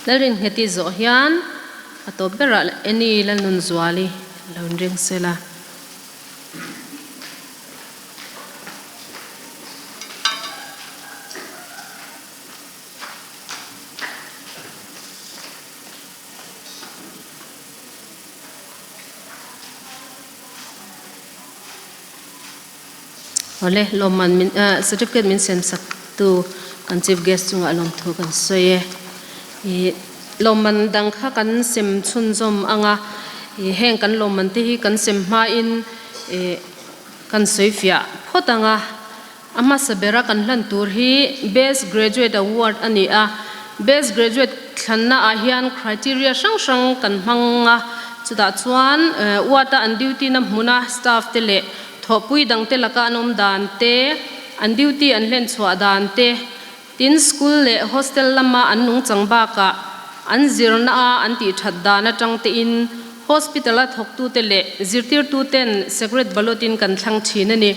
Lalrinnghet-i zawh hian a tawp berah Annie Lalnunzuali lo inring sela. Awle lawmman min certificate min sem sak tu kan chief guest chungah lawmthu kan sawi e. Ih lawmman dang kha kan sem chhunzawm anga ih heng kan lawmman te hi kan sem hmain ih kan sawi fiah phawt anga a hmasa bera kan hlan tur hi best graduate award a ni a. Best graduate thlanna ah hian criteria hrang hrang kan hmang a chutah chuan ward a an duty na hmuna staff te leh Thawhpui dangte laka an awm dan te, an duty an hlen chhuah dan te, tin school leh hostel lama an nungchang bakah an zirna a an tih that dan atang tein hospital a thawktute leh zirtirtuten secret ballot in kan thlang thin a ni.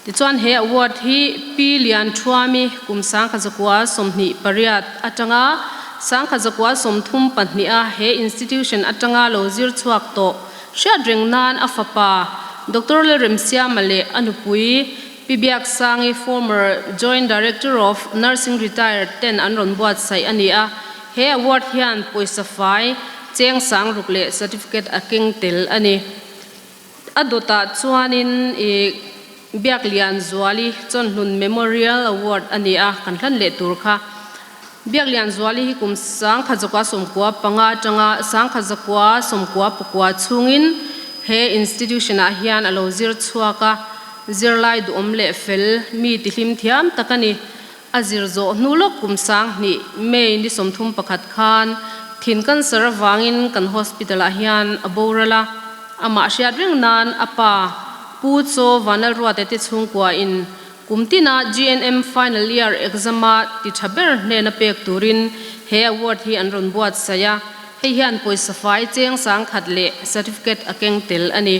Tichuan he award hi Pi Lian Thuami kum 1928 atanga 1932 a he institution atanga lo zir chhuak tawh hriat reng nan a fapa Doctor Lalremsiama leh a nupui Pi Biaksangi former Joint Director of Nursing Retired ten an rawn buatsaih a ni a. He award hian pawisa fai cheng sang ruk leh certificate a keng tel a ni. A dawtah chuanin i Biaklian Zuali Chawnhlun Memorial Award a ni a, kan hlan leh tur kha. Biaklian Zuali hi kum 1995 atanga 1994 chhungin he institution ah hian a lo zir chhuak a, zirlai duhawm leh fel mi tihlim thiam tak a ni. A zir zawh hnu lawk kum 2000 May ni 31 khan thin cancer avangin kan hospital ah hian a boral a, amah hriat reng nan a pa Pu Chaw Vanlalruate te chhungkua in kum tina GNM final year exam a ti tha ber hnena pek turin he award hi an rawn buatsaih a, hei hian pawisa fai cheng 1000 leh certificate a keng tel a ni.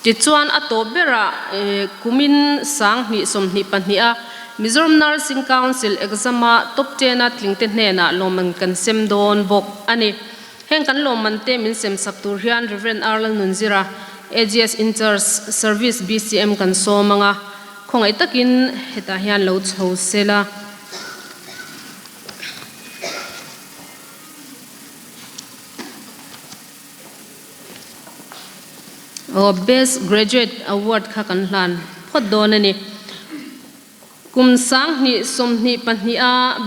Tichuan a tawp berah kumin 2022 a Mizoram Nursing Council exam-a top ten-a tlingte hnenah lawmman kan sem dawn bawk a ni. Heng kan lawmman te min sem sak tur hian Rev. R. Lalnunzira, AGS Incharge, Service BCM kan sawm ang a, khawngaih takin hetah hian lo chho sela. Aw Best Graduate Award kha kan hlan phawt dawn a ni. Kum 2022 a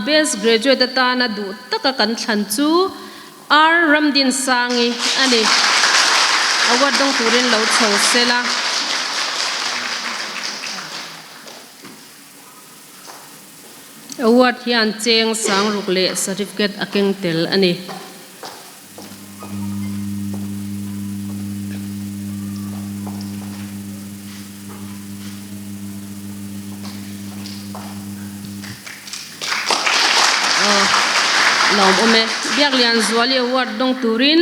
Best Graduate atana duh taka kan thlan chu R Ramdinsangi a ni. Award dawng turin lo chho sela. Award hian cheng 6000 leh certificate a keng tel a ni. Lawm awm e. Biaklian Zuali Award dawng turin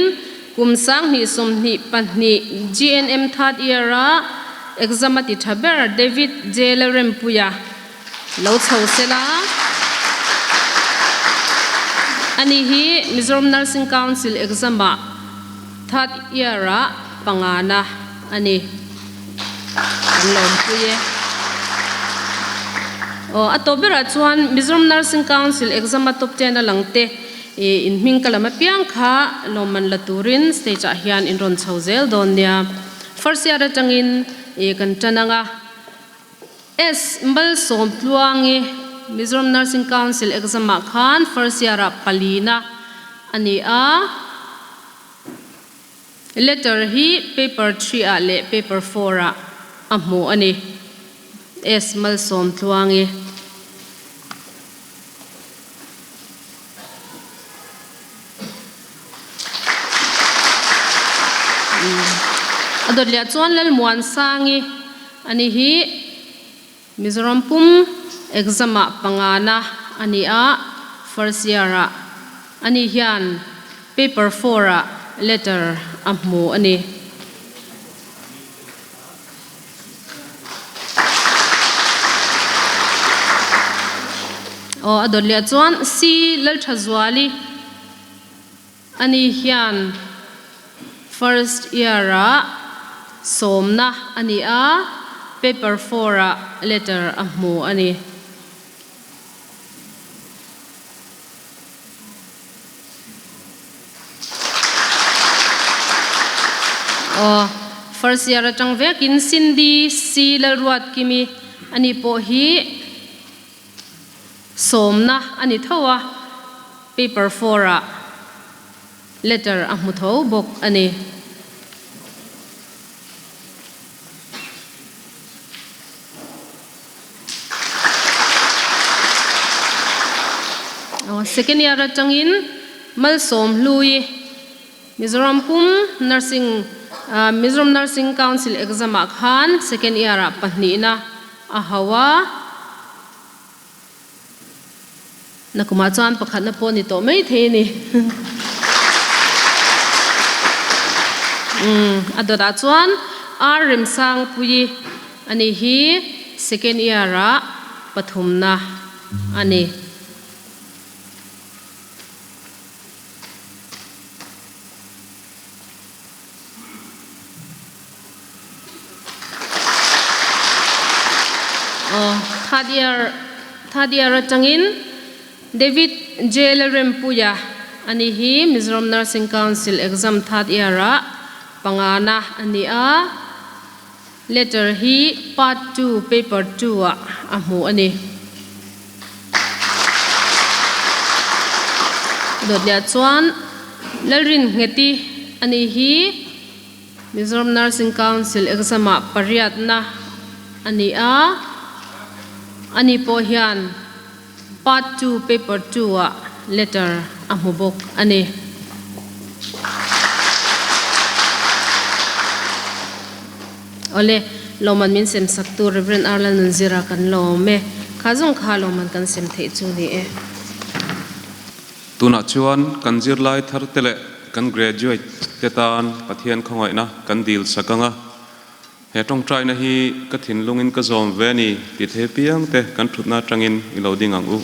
kum 2022 GNM third year a exam a ti tha ber David J Lalrempuia Lo chho sela. Ani hi Mizoram Nursing Council exam ah third year ah pangana a ni. Kan lawmpui e. Aw, a tawp berah chuan Mizoram Nursing Council exam a top ten a lang te in hming ka lam apiang kha lawmman la turin stage ah hian in rawn chho zel dawn nia. First year atangin kan tan ang a. S. Malsawmtluangi, Mizoram Nursing Council exam ah khan first year ah palina a ni a, letter hi paper three ah leh paper four ah a hmu a ni. S. Malsawmtluangi. A dawt leh chuan Lalmuansangi a ni hi Mizoram pum exam ah pangana a ni a, first year ah a ni hian paper four ah letter a hmu a ni. Aw a dawt leh chuan C Lalthazuali ani hian first year ah sawmna a ni a, paper four ah letter a hmu a ni. Aw, first year atang vekin Cindy C Lalruatkimi ani pawh hi sawmna a ni tho a, paper four ah letter a hmu tho bawk a ni. Second year atangin Malsawm Hlui Mizoram pum Nursing Mizoram Nursing Council exam ah khan second year ah pahnihna a hau a, nakumah chuan pakhatna pawh ni tawh mai thei a ni. A dawtah chuan R Remsangpuii. Ani hi second year ah pathumna a ni. Aw, third year, third year atangin David J. Lalrempuia ani hi Mizoram Nursing Council exam third year ah pangana a ni a, letter hi part ii paper ii ah a hmu a ni. Dawtliah chuan Lalrin Ngheti a ni hi Mizoram Nursing Council exam ah pariatna a ni a, ani pawh hian Part ii paper ii ah letter a hmu bawk a ni. Awle, lawmman min sem sak tu Rev. R. Lalnunzira kan lawm e. Kha zawng kha lawmman kan sem theih chu ni e. Tunah chuan kan zirlai thar te leh kan graduate te tan Pathian khawngaihna kan dil sak ang a. He tawngtaina hi ka thinlungin ka zawm ve a ni ti thei piang te kan thutna atangin i lo ding ang u.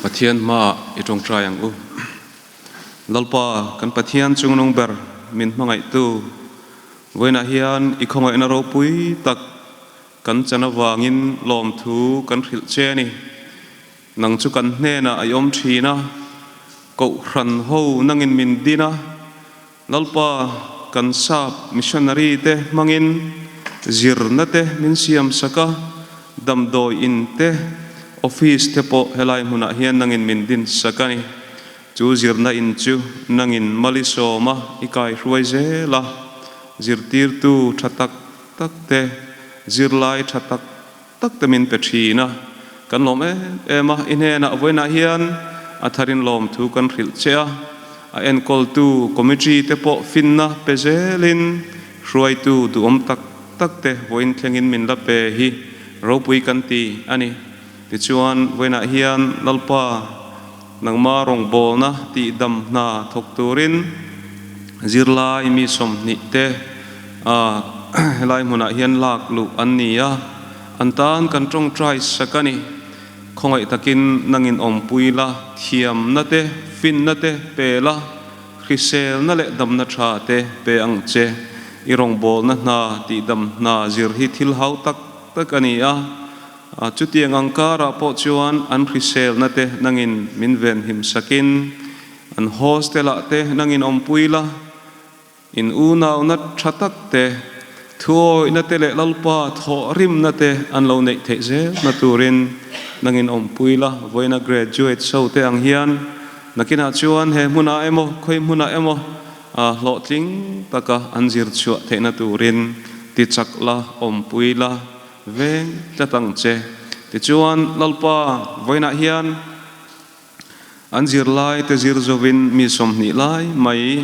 Pathian hmaah i tawngtai ang u. Lalpa, kan Pathian chungnung ber min hmangaihtu, vawiinah hian i khawngaihna ropui tak kan chan avangin lawmthu kan hrilh che a ni. Nang chu kan hnenah a i awm thin a, Kohhran ho nangin min din a, Lalpa kan sap missionary te hmangin zirna te min siam sak a, damdawi in te, office te pawh helai hmunah hian nangin min din sak a ni. Chu zirna in chu nangin malisawma i kaihruai zel a, zirtirtu tha tak tak te, zirlai tha tak tak te min pe thin a, kan lawm em em a, i hnenah vawiinah hian a tharin lawmthu kan hrilh che a, a enkawltu committee te pawh finna pe zelin hruaitu duhawm tak tak te vawiin thlengin min la pe hi ropui kan ti a ni. Tichuan vawiinah hian Lalpa nangma rawngbawlna tihdam hna thawk turin zirlai mi 20 te a helai hmunah hian lak luh an ni a, an tan kan tawngtai sak a ni. Khawngaih takin nangin awmpui la, thiamna te, finna te pe la, hriselna leh damna tha te pe ang che. I rawngbawlna hna tihdam hna zir hi thil hau tak tak a ni a. Chutiang ang karah pawh chuan an hriselna te nangin min venhim sakin, an hostel-ah te nangin awmpui la, in unauna tha tak te, thuawihna te leh Lalpa thawhrimna te an lo neih theih zelna turin nangin awmpui la. Vawiina graduate so te ang hian nakinah chuan he hmunah emaw khawi hmunah emaw hlawhtling taka an zir chhuah theihna turin tichak la, awmpui la. Veng tlat ang che. Tichuan, Lalpa, vawiinah hian an zirlai te zir zovin mi 20 lai mai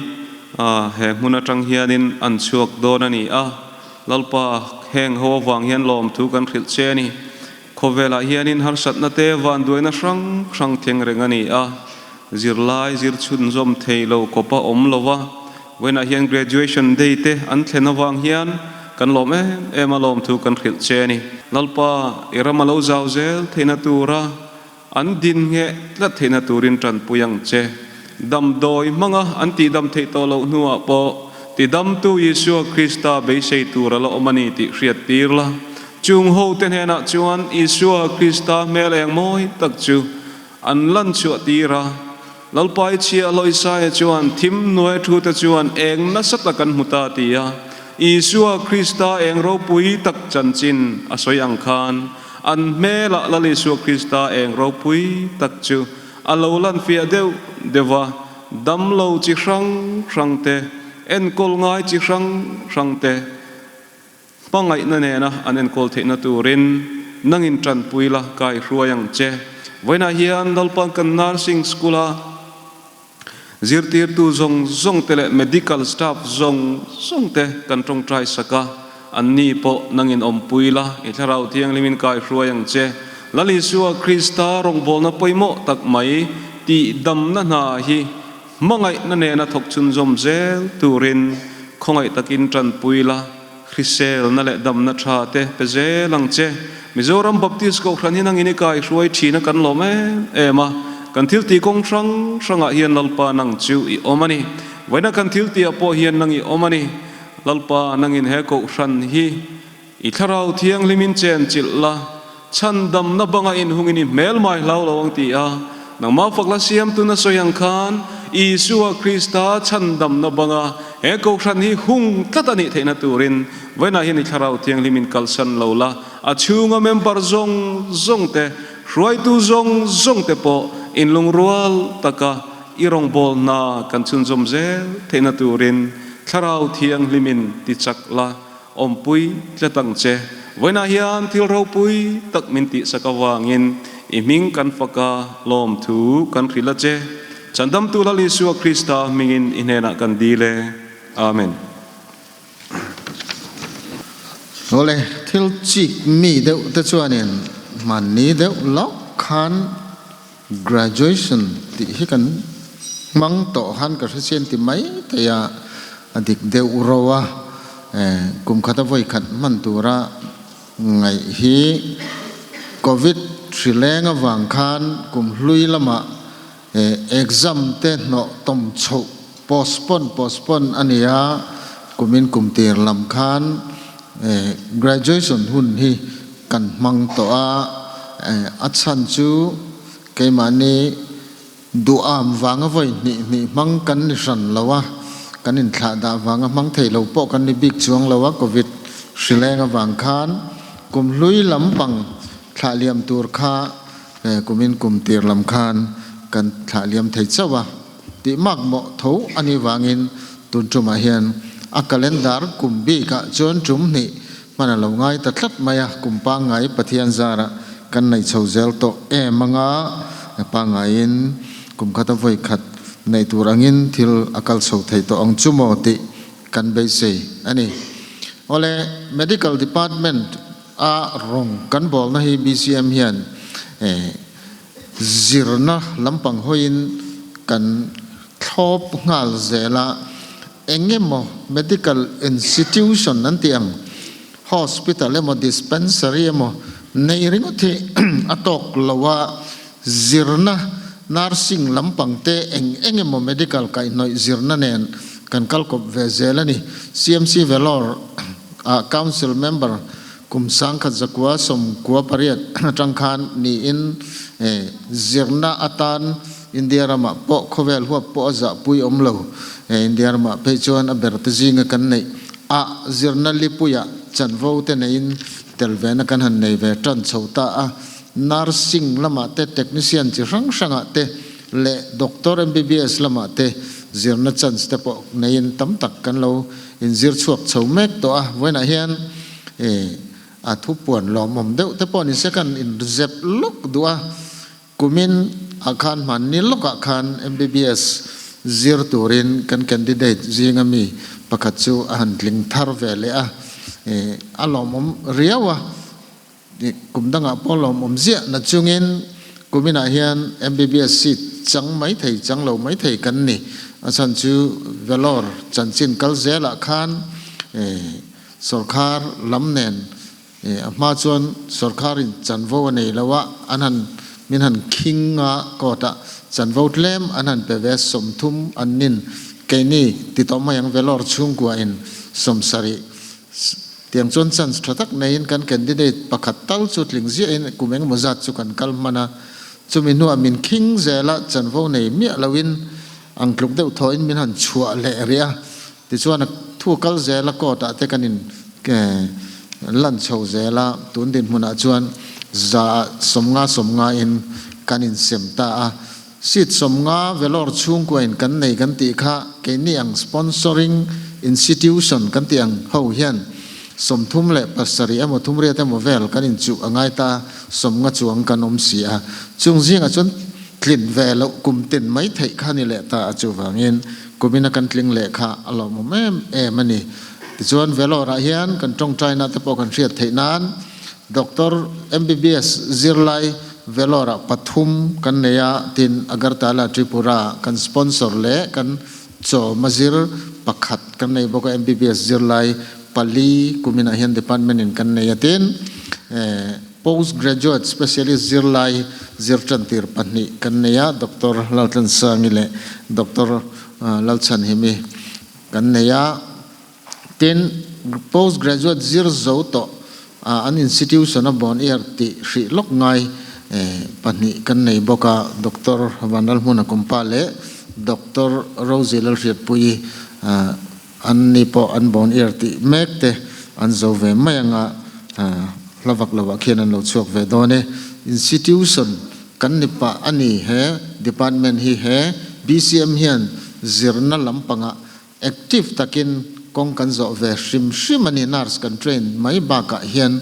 he hmun atang hianin an chhuak dawn a ni a. Lalpa, heng ho avang hian lawmthu kan hrilh che a ni. Khawvelah hianin harsatna te vanduaina hrang hrang thleng reng a ni a. Zirlai zir chhunzawm thei lo kawpa awm lo va, Vawiinah hian Graduation Day te an thlen avang hian kan lawm em em a lawmthu kan hrilh che a ni. Lalpa, i ram a lo zau zel theihna tura an din ngheh tlat theihna turin tanpui ang che. Damdawi hmanga an tihdam theih tawh loh hnuah pawh tidamtu Isua Krista beisei tur a la awm a ni tih hriat tir la. Chung hote hnenah chuan Isua Krista hmel eng mawi tak chu an lan chhuah tir a. Lalpai chhia Loisaia chuan thim hnuai thu te chuan eng nasa tak an hmu ta ti a, Isua Krista eng ropui tak chanchin a sawi ang khan an hmelah Lal Isua Krista eng ropui tak chu a lo lan fiah deuh deuh a, damlo chi hrang hrang te, enkawl ngai chi hrang hrang te, Hmangaihna nena an enkawl theihna turin nangin tanpui la kai hruai ang che. Vawiinah hian Lalpan kan Nursing School-a zirtirtu zawng zawng te leh medical staff zawng zawng te kan tawngtai sak a, anni pawh nangin awmpui la i Thlarau Thianghlimin kai hruai ang che. Lal Isua Krista rawngbawlna pawimawh tak mai tihdamna hna hi. Hmangaihna nena thawk chhunzawm zel turin khawngaih takin tanpui la, hriselna leh damna tha te pe zel ang che. Mizoram Baptist Kohhran hi nangin i kai hruai thin a kan lawm em em a, kan thil tih kawng hrang hrangah hian Lalpa nang chu i awm a ni. Vawiina kan thil tihah pawh hian nang i awm a ni. Lalpa nangin he Kohhran hi i Thlarau Thianghlimin chen chilh la, Chhandamna banga inhungin i hmel mai hlau lo ang ti a, nangmah fakla siamtu na sawi ang khan Isua Krista chhandamna banga he kohhran hi hung tlat a nih theihna turin vawiinah hian i Thlarau Thianghlim in kalsan lo la, a chhunga member zawng zawng te, hruaitu zawng zawng te pawh inlungrual taka i rawngbâwl hna kan chhunzawm zel theihna turin Thlarau Thianghlim in tichak la. Awmpui tlat ang che. Vawiinah hian thil ropui tak min tihsak avangin i hming kan fak a, lawmthu kan hrilh a che. Chandamtu Lal Isua Krista hmingin i hnenah kan dil e. Amen. Awle, thil chik mi deuh te chuanin hmanni deuh lawk khan Graduation tih hi kan hmang tawh khan ka hre chian ti mai thei a, a dik deuh ro a, kum khata vawi khat hman tura ngaih hi Covid hri leng avang khan kum hlui lamah exam te hnawh tawm chhoh postpone postpone a ni a, kumin kum tir lam khan graduation hun hi kan hmang tawh a, a chhan chu keimahni duham vanga vawi hnih hnih hmang kan ni hran lo a, kan inthlah dah vanga hmang thei lo pawh kan ni bik chuang lo a, Covid hri leng avang khan kum hlui lampang thlah liam tur kha kumin kum tir lam khan kan thlah liam thei chauh a, tih makmawh tho a nih vangin tun tumah hian a calendar kum bikah chuan tum hnih Hman a lo ngai ta tlat mai a, kum pangngai Pathian zarah kan neih chho zel tawh em anga pangngaiin kum khata vawi khat neih tur angin thil a kal chho thei tawh ang chu maw tih kan beisei a ni. Awle, Medical Department a rawng kan bawlna hi BCM hian zirna lampang hawiin kan thlawp nghal zel a, Eng emaw medical institution an tih ang, hospital emaw dispensary emaw nei ringawt hi a tawk lo a, zirna, nursing lampang te eng eng emaw medical kaihhnawih zirna nen kan kal kawp ve zel a ni. CMC Vellore ah Council member kum sangkhat zakua 98 atang khan niin zirna atan India ramah pawh khawvel huap pawh a zahpui awm lo. India ramah phei chuan a ber te zinga kan neih a zirna lipuiah chanvo te neiin tel vena kan han nei ve tan chho ta a. Nursing lamah te, technician chi hrang hrangah te leh doctor MBBS lamah te zirna chance te pawh neiin tam tak kan lo inzir chhuak chho mek tawh a. Vawiinah hian a thupuan lawmawm deuh te pawh ni se kan inzep lawk duh a. Kumin ah khan hmanni lawkah khan MBBS zir turin kan candidate zinga mi pakhat chu a han tling thar ve leh a, a lawmawm riau a, kum dangah pawh lawmawm ziah na chungin kuminah hian MBBS seat chang mai thei chang lo mai thei kan ni. A chhan chu Vellore chanchin kal zelah khan sawrkhar lam nen A hma chuan sorkarin chanvo a nei lo a, an han min han khing a court ah chanvo tlem an han pe ve 30 an nin keini ti tawh mai ang Vellore chhungkua in 70 tiang chuan chance tha tak neiin kan candidate pakhat tal chu tling ziah in kum engemaw zat chu kan kal hman a, chumi hnuah min khing zel a chanvo nei miah lo in ang tluk deuh thaw in min han chhuah leh rih a. Tichuan a thu kal zel a court ah te kan in lan chho zel a, tun dinhmunah chuan za ah 50 50 in kan in sem ta a. Seat 50 Vellore chhungkua in kan nei kan tih kha keini ang sponsoring institution kan tih ang ho hian 37 emaw 38 emaw vel kan in chuh a ngai ta a, 50 chuang kan awm si a. Chung zingah chuan tlin ve loh kum tin mai theih kha ni leh ta a chuvangin Kumina kan tling leh kha a lawmawm em em a ni. Tichuan Vellore-ah hian kan tawngtaina te pawh kan hriat theih nan Doctor MBBS zirlai Vellore ah pathum kan nei a, tin Agartala, Tripura ah kan sponsor leh kan chaw mazir pakhat kan nei bawk a, MBBS zirlai pali kuminah hian department in kan nei a, tin post graduate specialist zirlai zir tantir pahnih kan nei a, Doctor Laltlansangi leh Doctor Lalchhanhimi kan nei a. Tin, post graduate zir zo tawh an institution a bon ear tih hrih lawk ngai pahnih kan nei bawk a, Doctor Vanlalhmuna Kumpa leh Doctor Rosie Lalhriatpuii an ni pawh an bon ear tih mek te an zo ve mai anga hla vak lovah khian an lo chhuak ve dawn e. Institution kan ni pah a ni he department hi he BCM hian zirna lampangah Active takin kawng kan zawh ve hrim hrim a ni, nurse kan train mai bakah hian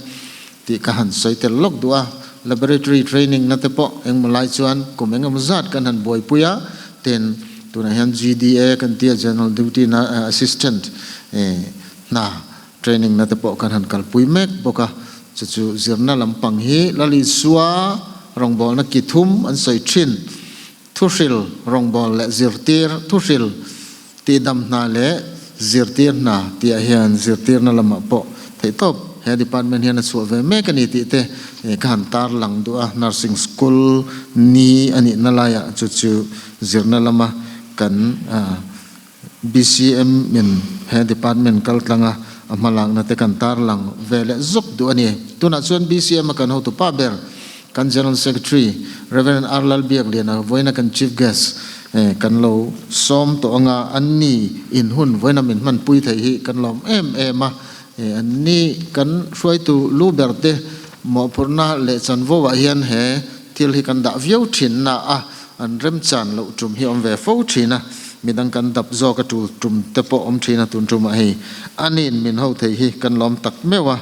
tih ka han sawi tel lawk duh a, laboratory training na te pawh engmaw lai chuan kum engemaw zat kan han buaipui a, tin tunah hian GDA kan tia General Duty Assistant hna training na te pawh kan han kalpui mek bawk a, chu chu zirna lampang hi Lalisua rawngbawlna ki thum an sawi thin. Thuhril rawngbâwl leh zirtîr, thuhril tihdam hna leh zirtîr hna tihah hian zirtîrna lamah pawh theihtawp he department hian a chhuah ve mek a ni tih te ka han tarlang duh a. Nursing school ni a nihna laiah chu chu zirna lama kan BCM in he department kaltlanga a hmalakna te kan tarlang ve leh zuk duh a ni. Tunah chuan BCM a kan hotupa ber kan General Secretary Rev. R. Lalbiakliana vawiina kan Chief Guest kan lo sawm tawh anga an ni in hun vawiina min hmanpui thei hi kan lawm em em a. An ni kan hruaitu lu ber te mawhphurhna leh chanvo ah hian he thil hi kan dah viau thin na a, an remchan loh tum hi awm ve fo thin a, midang kan dap zawk a tul tum te pawh awm thin a, tun tumah hei anin min ho thei hi kan lawm tak meuh a,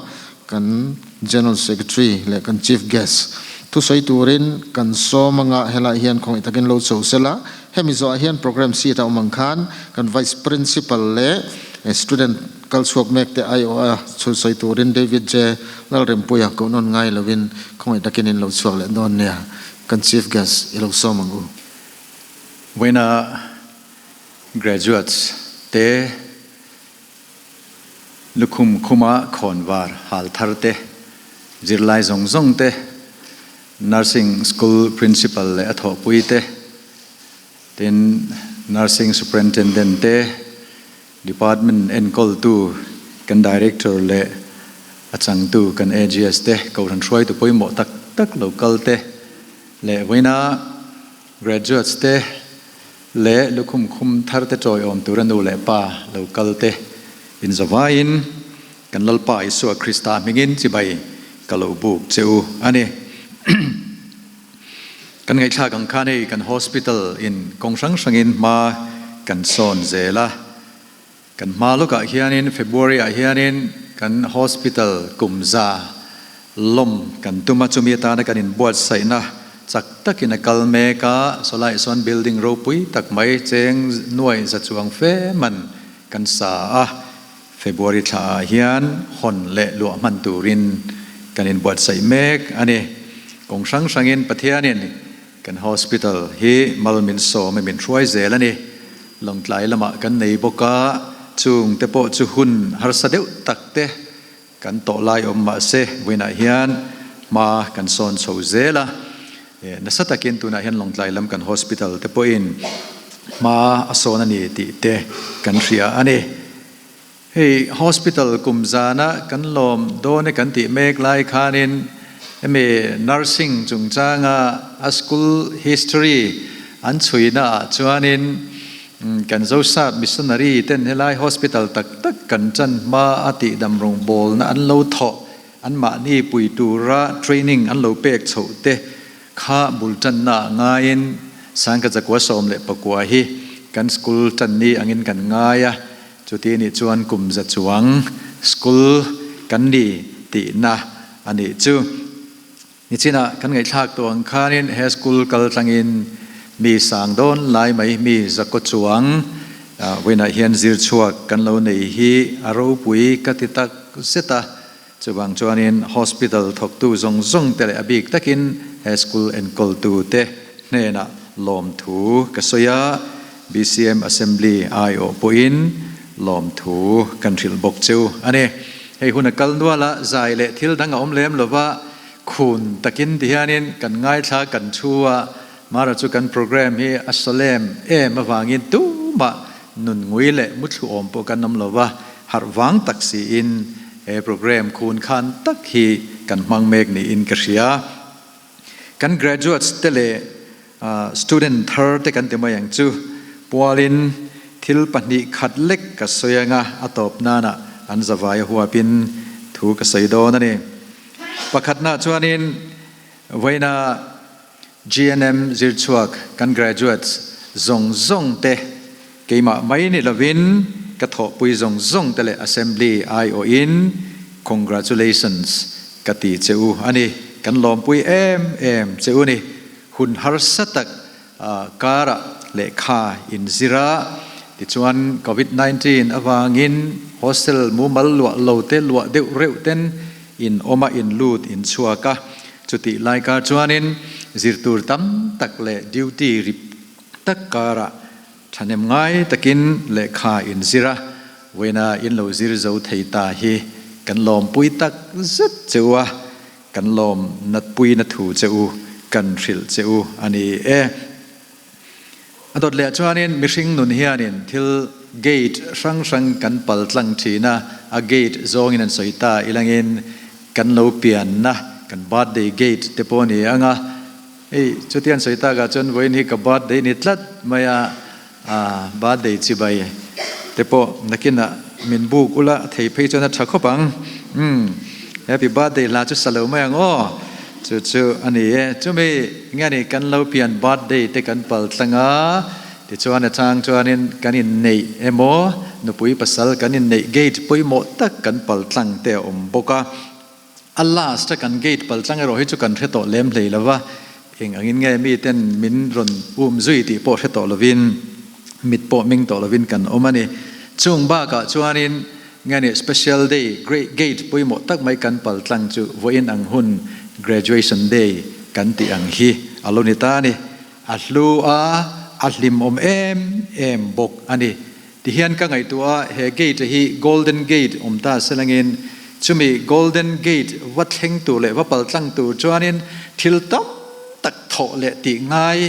kan General Secretary leh kan Chief Guest thusawi turin kan sawm anga helai hian khawngaih takin lo chho sela, hemi zawhah hian programme sheet a awm ang khan kan Vice Principal leh student Kal chhuak mek te aiawh a chhunsawi turin David J. Lalrempuia kohnawn ngai lovin khawngaih takin in lo chhuak leh dawn nia. Kan Chief Guest i lo sawm ang u. Vawiina graduates te lukhum khuma khawnvar hal thar te, zirlai zawng zawng te, nursing school principal leh a thawhpui te, tin nursing superintendent te, Department enkawltu kan Director leh a changtu kan AGS te, Kohhran hruaitu pawimawh tak tak lo kal te leh vawiina graduates te leh lukhum khum thar te tawiawm tura nu leh pa lo kal te inzavaiin kan Lalpa Isua Krista hmingin chibai ka lo buk che u a ni. Kan ngaihthlak ang khan hei kan hospital in kawng hrang hrangin hma kan sawn zel a, kan hma lawkah hianin February ah hianin kan hospital kum za lawm kan tum a, chumi atana kan inbuatsaihna chak takin a kal mek a, sawlai sawn building ropui tak mai cheng nuai za chuang fe man kan sa a, February thla ah hian hawn leh luah hman turin kan inbuatsaih mek a ni. Kawng hrang hrangin Pathianin kan hospital hi mal min sawm i min hruai zel a ni. Lawngtlai lamah kan nei bawk a, chung te pawh chu hun harsa deuh tak te kan tawh lai awm mah se vawiinah hian hma kan sawn chho zel a. Nasa takin tunah hian Lawngtlai lam kan hospital te pawhin hma a sawn a ni tih te kan hria a ni. Hei hospital kum zana kan lawm dawn e kan tih mek lai khanin hemi nursing chungchanga a school history an chhuina ah chuanin kan Zosap missionary ten helai hospital tak tak kan chan hma a tihdam rawngbawlna an lo thawh Anmahni pui tura training an lo pek chhoh te kha bul tanna ah ngaiin Sangkachakua 19 hi kan school tanni angin kan ngai a, chuti nih chuan kum za chuang school kan ni tihna a nih chu. Nichinah kan ngaihthlak tawh ang khanin he school kal tlangin mi sang dawn lai mai mi zakaw chuang vawiinah hian zir chhuak kan lo nei hi a ropui ka ti tak zet a. Chuvang chuanin hospital thawktu zawng zawng te leh a bik takin he school enkawltute hnenah lawmthu ka sawi a, BCM Assembly aiawh pawhin lawmthu kan hrilh bawk cheu a ni. Hei hun a kal nual a, zai leh thil dang a awm lem lova, khun takin ti hianin kan ngaithla kan thu a, Mara chu kan program hi a solemn em avangin tumah nun ngui leh muthlu awm pawh kan awm lova, harh vang tak siin he program khun khan tak hi kan hmang mek niin ka hria. Kan graduates te leh student thar te kan ti mai ang chu pualin thil pahnih khat lek ka sawi anga a tawp nana an zavai a huapin thu ka sawi dawn a ni. Pakhatna chuanin vawiina GNM zirchhuak kan graduates zawng zawng te keimah mai ni lovin ka thawhpui zawng zawng te leh Assembly aiawhin congratulations ka ti che u a ni. Kan lawmpui em em che u ni. Hun harsa tak karah lehkha inzir a, tichuan Covid 19 avangin hostel mumal luah lo te luah deuh reuh ten in awm a in lut in chhuak a, chutih lai kar chuanin zirtur tam tak leh duty rip tak karah thahnem ngai takin lehkha in zir a, vawiina in lo zir zo thei ta hi kan lawmpui tak zet che u a, kan lawm natpuina thu che u kan hrilh che u a ni e. A dawt leh chuanin mihring nun hianin thil gate hrang hrang kan pal tlang thin a, a gate zawngin an sawi ta ilangin kan lo pianna kan birthday gate te pawh a ni ang a, hei chuti an sawi takah chuan vawiin hi ka birthday ni tlat mai a, birthday chibai te pawh nakinah min buk ula a thei phei chuan a tha khawp ang, umm happy birthday hla chu sa lo mai ang aw. Chu chu a ni e. Chumi nge ni kan lo pian birthday te kan pal tlang a, tichuan a chang chuanin kan inneih emaw nupui pasal kan inneih gate pawimawh tak kan pal tlang te a awm bawk a. A last a kan gate pal tlang erawh hi chu kan hre tawh lem hlei lo va, eng angin nge miten min rawn um zui tih pawh hre tawh lovin mit pawh ming tawh lovin kan awm a ni. Chung bakah chuanin Nge nih special day, great gate pawimawh tak mai kan pal tlang chu vawiin ang hun graduation day kan tih ang hi a lo ni ta a ni. A hlu a, a hlimawm em em bawk a ni. Tihian ka ngaihtuah a, he gate hi golden gate awm ta selangin chumi golden gate va thleng tur leh va pal tlang tur chuanin thil tam tak thawh leh tih ngai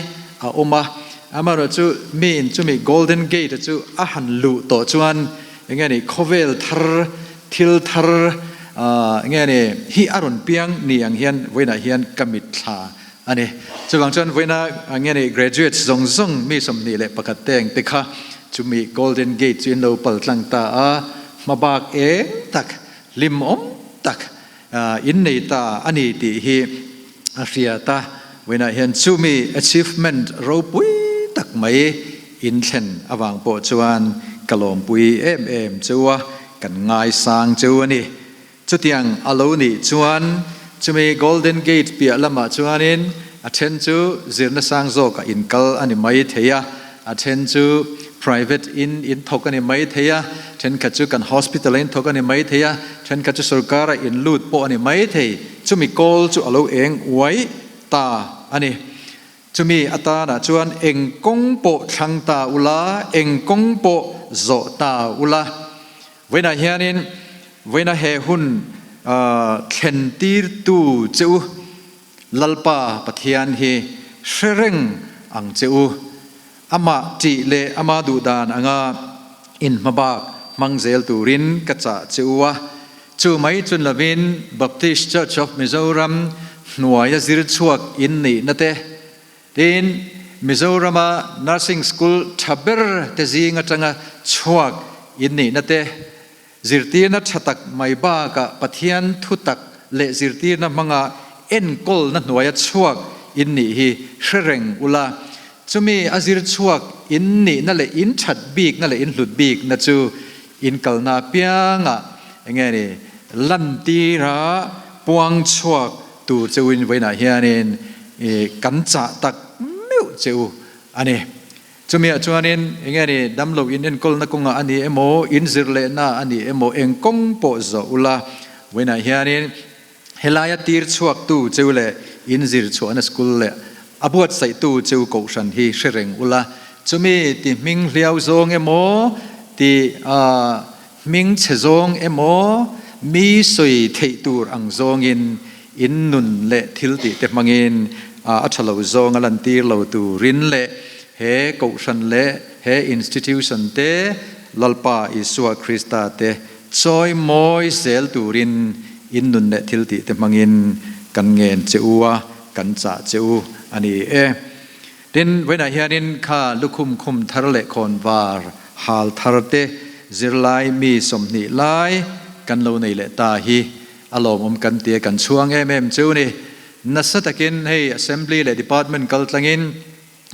a awm a. Amaherawhchu miin chumi golden gate chu a han luh tawh chuan Enge ni khawvel thar, thil thar enge ni hi a rawn piang ni ang hian vawiinah hian ka mitthla a ni. Chuvang chuan vawiina enge ni graduates zawng zawng mi 21 te ang te kha chumi Golden Gate chu in lo pal tlang ta a, hmabak eng tak, hlimawm tak in nei ta a ni tih hi a hriat a. Vawiinah hian chumi achievement ropui tak mai In thlen avang pawh chuan ka lawmpui em em cheu a, kan ngaisang cheu a ni. Chutiang a lo nih chuan chumi Golden Gate piah lamah chuanin a then chu zirna sang zawkah in kal a ni mai thei a, a then chu private in in thawk a ni mai thei a, thenkhat chu kan hospital-a in thawk a ni mai thei a, thenkhat chu sorkara in lut pawh a ni mai thei. Chumi kawl chu a lo eng uai ta a ni. Chumi atanah chuan eng kawng pawh thlang ta ula, eng kawng pawh zawh ta ula. Vawiinah hianin vawiina he hun thlen tirtu che u Lalpa Pathian hi hre reng ang che u. Amah ṭih leh ama duhdan anga inhmabak hmang zel turin ka chah che u a. Chu mai chun lovin Baptist Church of Mizoram hnuaia zir chhuak in nihna te, tin, Mizorama Nursing School tha ber te zing atanga chhuak in nihna te, zirtirna tha tak mai bakah Pathian thu tak leh zirtirna hmanga enkawlna hnuaia chhuak in nih hi hre reng ula, chumi a zir chhuak in nihna leh in that bikna leh in hlut bikna chu In kalna apiangah enge ni lantira puang chhuak tur che uin vawiinah hianin kan chah tak meuh che u a ni. Chumiah chuanin enge ni damlo in enkawlna kawngah a ni emaw, in zir lehna a ni emaw eng kawng pawh zawh ula vawiinah hianin. Helaia tir chhuaktu cheu leh in zir chhuahna school leh a buatsaihtu cheu kohhran hi hre reng ula, chumi ti hming hliau zawng emaw, ti hming chhe zawng emaw, mi sawi theih tur ang zawngin in nun leh thil tih te hmangin a tha lo zawng a lantir lo turin leh he kohhran leh he institution te Lalpa Isua Krista te chawi mawi zel turin in nun leh thil tih te hmangin kan ngen che u a, kan chah che u a ni e. Tin, vawiinah hianin kha lukhum khum thar leh khawnvar hal thar te zirlai mi 20 lai kan lo nei leh ta hi a lawmawm kan tia kan chhuang em em chu ni. Nasa takin hei Assembly leh Department kal tlangin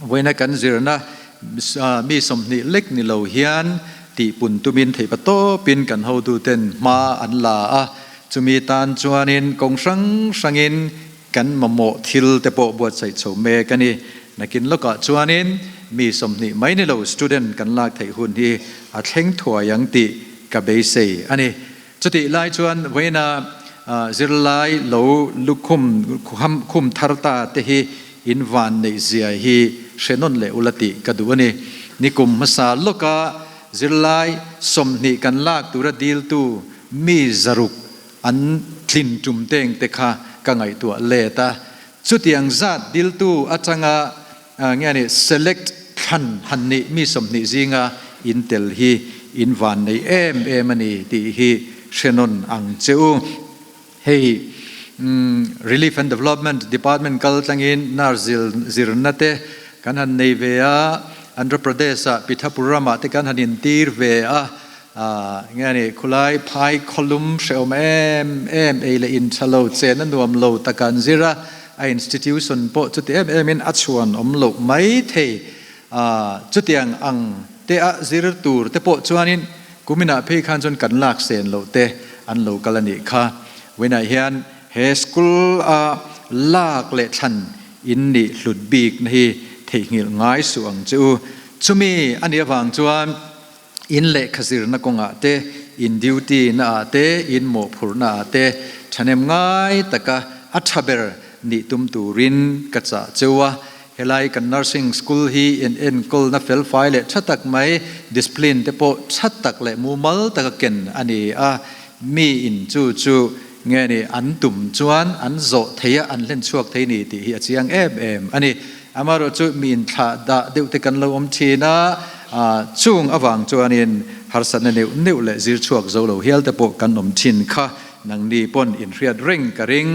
vawiina kan zirna mi 20 lek ni lo hian tihpun tumin theihpa tawpin kan hotuten hma an la a, chumi tan chuanin kawng hrang hrangin kan mamawh thil te pawh buatsaih chho mek a ni. Nakin lawkah chuanin mi 20 mai ni lo student kan lak theih hun hi a thleng thuai ang tih ka beisei a ni. Chutih lai chuan vawiina zirlai lo lukhum khum thar ta te hi in van neih zia hi hre nawn leh ula tih ka duh a ni. Nikum hmasa lawka zirlai 20 kan lak tura diltu mi 600 an tlin tum teng te kha ka ngaihtuah let a. Chutiang zat diltu atanga nge ni select thlan han nih mi 20 zinga in tel hi in van nei em em a ni tih hi hre nawn ang che u. Hei Relief and Development Department kal tlangin nurse zirna te kan han nei ve a, Andhra Pradesh ah Pithapuram ah te kan han intir ve a, nge ni khulai phai khawlum hrehawm em em ei leh in tha lo chen a nuam lo taka an zir a, a institution pawh chuti em em in a chhuan awm loh mai thei. Chutiang ang te a zir tur te pawh chuanin kuminah phei khan chuan kan lak sen loh te an lo kal a nih kha. Vawiinah hian he school a lak leh thlan in nih hlut bik na hi theihnghilh ngai suh ang che u. Chumi a nih avang chuan in lehkha zirna kawngah te, in duty na ah te, in mawhphurhna ah te thahnem ngai taka a tha ber nih tum turin ka chah cheu a. Helai kan nursing school hi in enkawlna felfai leh tha tak mai, discipline te pawh tha tak leh mumal taka ken a ni a. Mi in chu chu nge ni an tum chuan an zawh thei a, an hlen chhuak thei ni tih hi a chiang em em a ni. Amaherawhchu mi inthlah dah deuh te kan lo awm thin a, chung avang chuanin harsatna neuh neuh leh zir chhuak zo lo hial te pawh kan awm thin kha nangni pawn inhriat reng ka ring.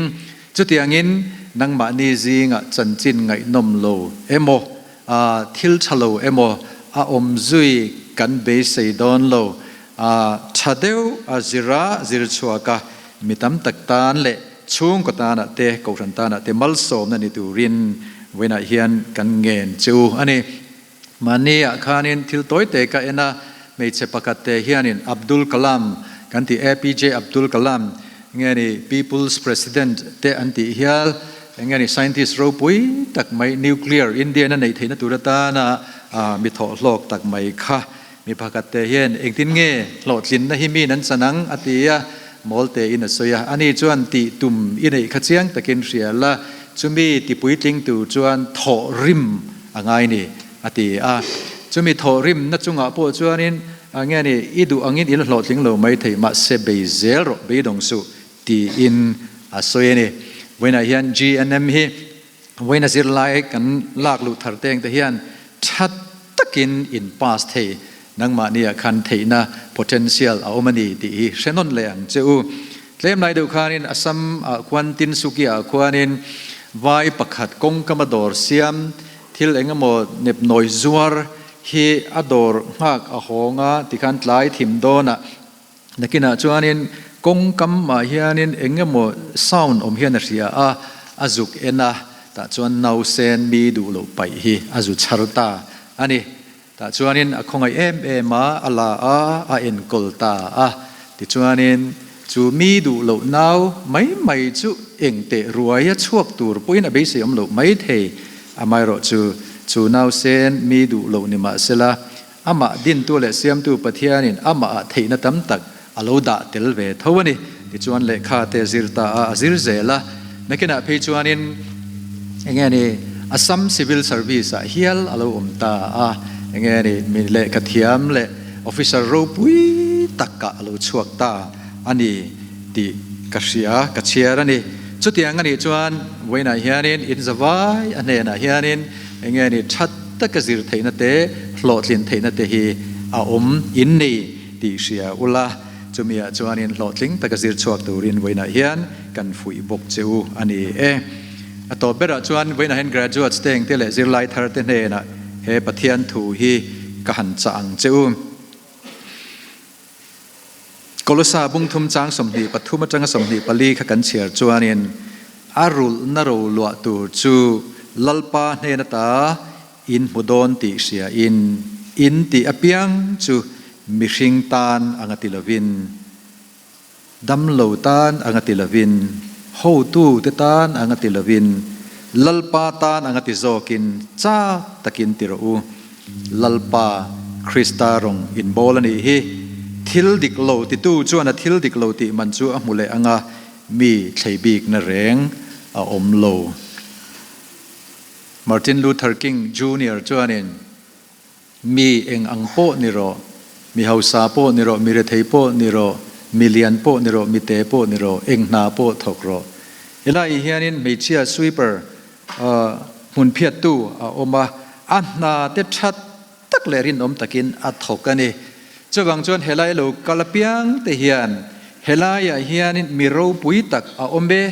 Chutiangin nangmahni zingah chanchin ngaihnawm lo emaw, thil tha lo emaw a awm zui kan beisei dawn lo. Tha deuh a zira zir chhuak a, mi tam tak tan leh chhungkaw tanah te, kohhran tanah te malsawmna ni turin vawiinah hian kan ngen che u a ni. Mahni ah khanin thil tawi te ka en a, hmeichhe pakhat te hianin Abdul Kalam kan tih APJ Abdul Kalam nge ni People's President te an tih hial, enge ni scientist ropui tak mai nuclear India in a neih theihna tur atana mi thawhhlawk tak mai kha mi pakhat te hian engtin nge hlawhtlinna hi min an chan ang a ti a, mawl te in a sawi a, ani chuan tih tum i neih kha chiang takin hria la, chumi tipuitling tur chuan thawh rim a ngai ni, a ti a. Chumi thawhrimna chungah pawh chuanin nge ni, i duh angin i la hlawhtling lo mai thei, mahse bei zel rawh, beidawng suh, tiin a sawi a ni. Vawiinah hian GNM hi vawiina zirlai kan lak luh thar teng te hian tha takin in pass thei, nangmahniah khan theihna potential a awm a ni tih hi hre nawn leh ang che u. Tlem lai deuh khanin Assam ah khuan Tinsukia ah khuanin vai pakhat kawngkama dawr siam thil eng emaw nep nawi zuar hi a dawr nghak a hawng a tikhan tlai thim dawn a, nakinah chuanin kawngkam ah hianin eng emaw sound awm hian a hria a, a zuk en a, tah chuan nausen mi duh loh paih hi a zu chhar ta a ni. Tah chuanin a khawngaih em em a, a la a, a enkawl ta a. Tichuanin chu mi duh loh nau mai mai chu eng teh ruai a chhuak tur pawhin a beisei awm loh mai thei. Amaherawh chu, chu nau sen mi duh loh ni mah sela, amah dintu leh siamtu Pathianin amahah theihna tam tak a lo dah tel ve tho a ni. Tichuan lehkha te a zir ta a, a zir zel a. Nakinah phei chuanin enge ni Assam Civil Service ah hial a lo awm ta a, enge ni mi lehkha thiam leh officer ropui takah a lo chhuak ta a ni tih ka hria, ka chhiar a ni. Chutiang a nih chuan vawiinah hianin in zavai a hnenah hianin enge ni that taka zir theihna te, hlawhtlin theihna te hi a awm in ni tih hria ula. Chumiah chuanin hlawhtling taka zir chhuak turin vawiinah hian kan fuih bawk che u a ni e. A tawp berah chuan vawiinah hian graduates te engte leh zirlai thar te hnenah he Pathian thu hi ka han chah ang che u. Kolosa bungthum chang 23 atanga 24 kha kan chhiar chuanin a rulhna ro luah tur chu Lalpa hnen ata In hmu dawn tih hria in, in tih apiang chu mihring tan anga ti lovin, damlo tan anga ti lovin, hotu te tan anga ti lovin, Lalpa tan anga ti zawkin chak takin ti rawh u. Lalpa Krista rawng inbawl a nih hi. Thil dik lo titu chuan a thil dik lo tih man chu a hmu leh anga mi thlei bikna reng a awm lo. Martin Luther King Junior chuanin, Mi eng ang pawh ni rawh, mi hausa pawh ni rawh, mi rethei pawh ni rawh, mi lian pawh ni rawh, mi te pawh ni rawh, eng hna pawh thawk rawh. Helai hianin hmeichhia sweeper hmun phiattu a awm a, a hna te that tak leh rinawm takin a thawk a ni. Chuvang chuan helai lo kal apiang te hian helaiah hianin mi ropui tak a awm e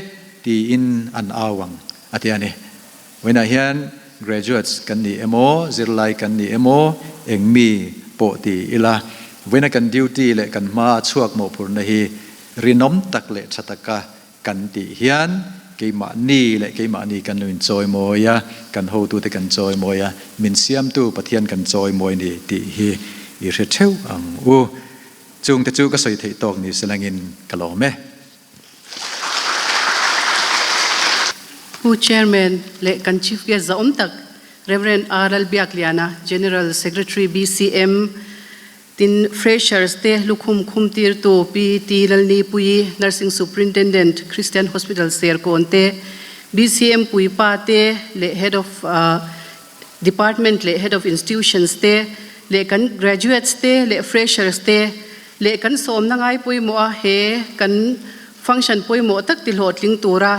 tiin an au ang. A ti a ni. Vawiinah hian graduates kan ni emaw, zirlai kan ni emaw, eng mi pawh ti ila, vawiina kan duty leh kan hmaa chhuak mawhphurhna hi rinawm tak leh tha taka kan tih hian keimahni leh keimahni kan lo inchawimawi a, kan hotute kan chawimawi a, min siamtu Pathian kan chawimawi ni tih hi i hre theuh ang u. Chungte chu ka sawi theih tawk ni selangin ka lawm e. Pu Chairman leh kan Chief Guest zahawm tak Rev. R. Lalbiakliana, General Secretary BCM, tin Freshers te lukhum khumtirtu Pi T. Lalnipuii, Nursing Superintendent, Christian Hospital Serkawn te, BCM puipa te leh Head of Department leh Head of Institutions te leh kan Graduates te leh Freshers te Leh kan sawmna ngai pawimawh a he kan function pawimawh tak ti hlawhtling tura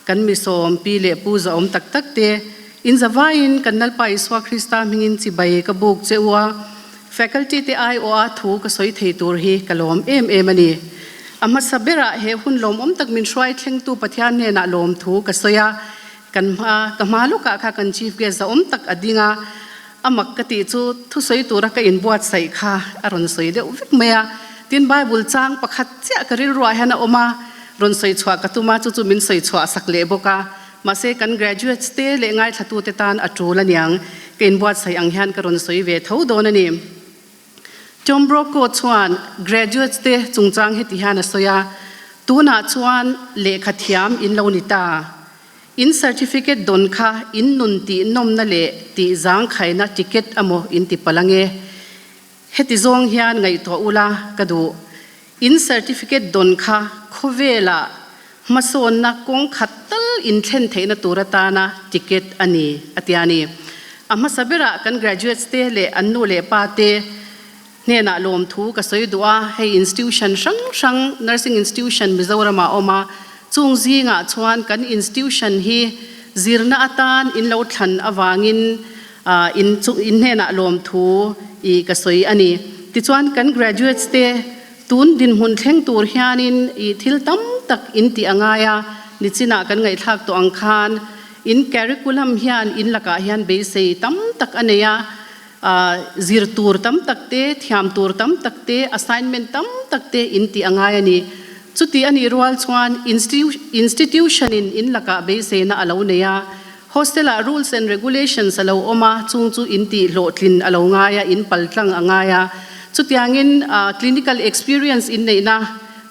kan mi sawm pi leh pu zahawm tak tak te in zavaiin kan Lalpa Isua Krista hmingin chibai ka buk che u a, faculty te aiawh a thu ka sawi thei tur hi ka lawm em em a ni. A hmasa berah he hun lawmawm tak min hruai thlengtu Pathian hnenah lawm thu ka sawi a, kan hma ka hma lawkah kha kan chief guest zahawm tak a ding a, A mak ka tih chu thusawi tura ka inbuatsaih kha a rawn sawi deuh vek mai a. Tin, Bible chang pakhat chiah ka rilruah hian a awm a, rawn sawi chhuah ka tum a, chu chu min sawi chhuah sak leh bawk a. Mahse, kan graduates te leh ngaithlatute tan a tul aniang, ka inbuatsaih ang hian ka rawn sawi ve tho dawn a ni. Tom Brokaw chuan graduates te chungchang heti hian a sawi a, Tunah chuan lehkha thiam in lo ni ta. In certificate dawn kha in nun tih nawmna leh tih zangkhaina ticket amaw in ti palh ange. Heti zawng hian ngaihtuah ula ka duh. In certificate dawn kha khawvelah hmasawnna kawng khat tal in thlen theihna tur atana ticket a ni, a ti a ni. A hmasa berah kan graduates te leh an nu leh pa te hnenah lawmthu ka sawi duh a, hei institution hrang hrang nursing institution Mizoramah a awm a, chung zingah chuan kan institution hi zirna atan in lo thlan avangin in chu in hnenah lawmthu i ka sawi a ni. Tichuan kan graduates te tun dinhmun thleng tur hianin i thil tam tak in tih a ngai a, nichinah kan ngaihthlak tawh ang khan in curriculum hian in lakah hian beisei tam tak a nei a, Zir tur tam tak te, thiam tur tam tak te, assignment tam tak te in tih a ngai a ni. Chuti a nih rual chuan institution in in lakah beiseina a lo nei a, hostel ah rules and regulations a lo awm a, chung chu in tih hlawhtlin a lo ngai a, in paltlang a ngai a. Chutiangin clinical experience in neihna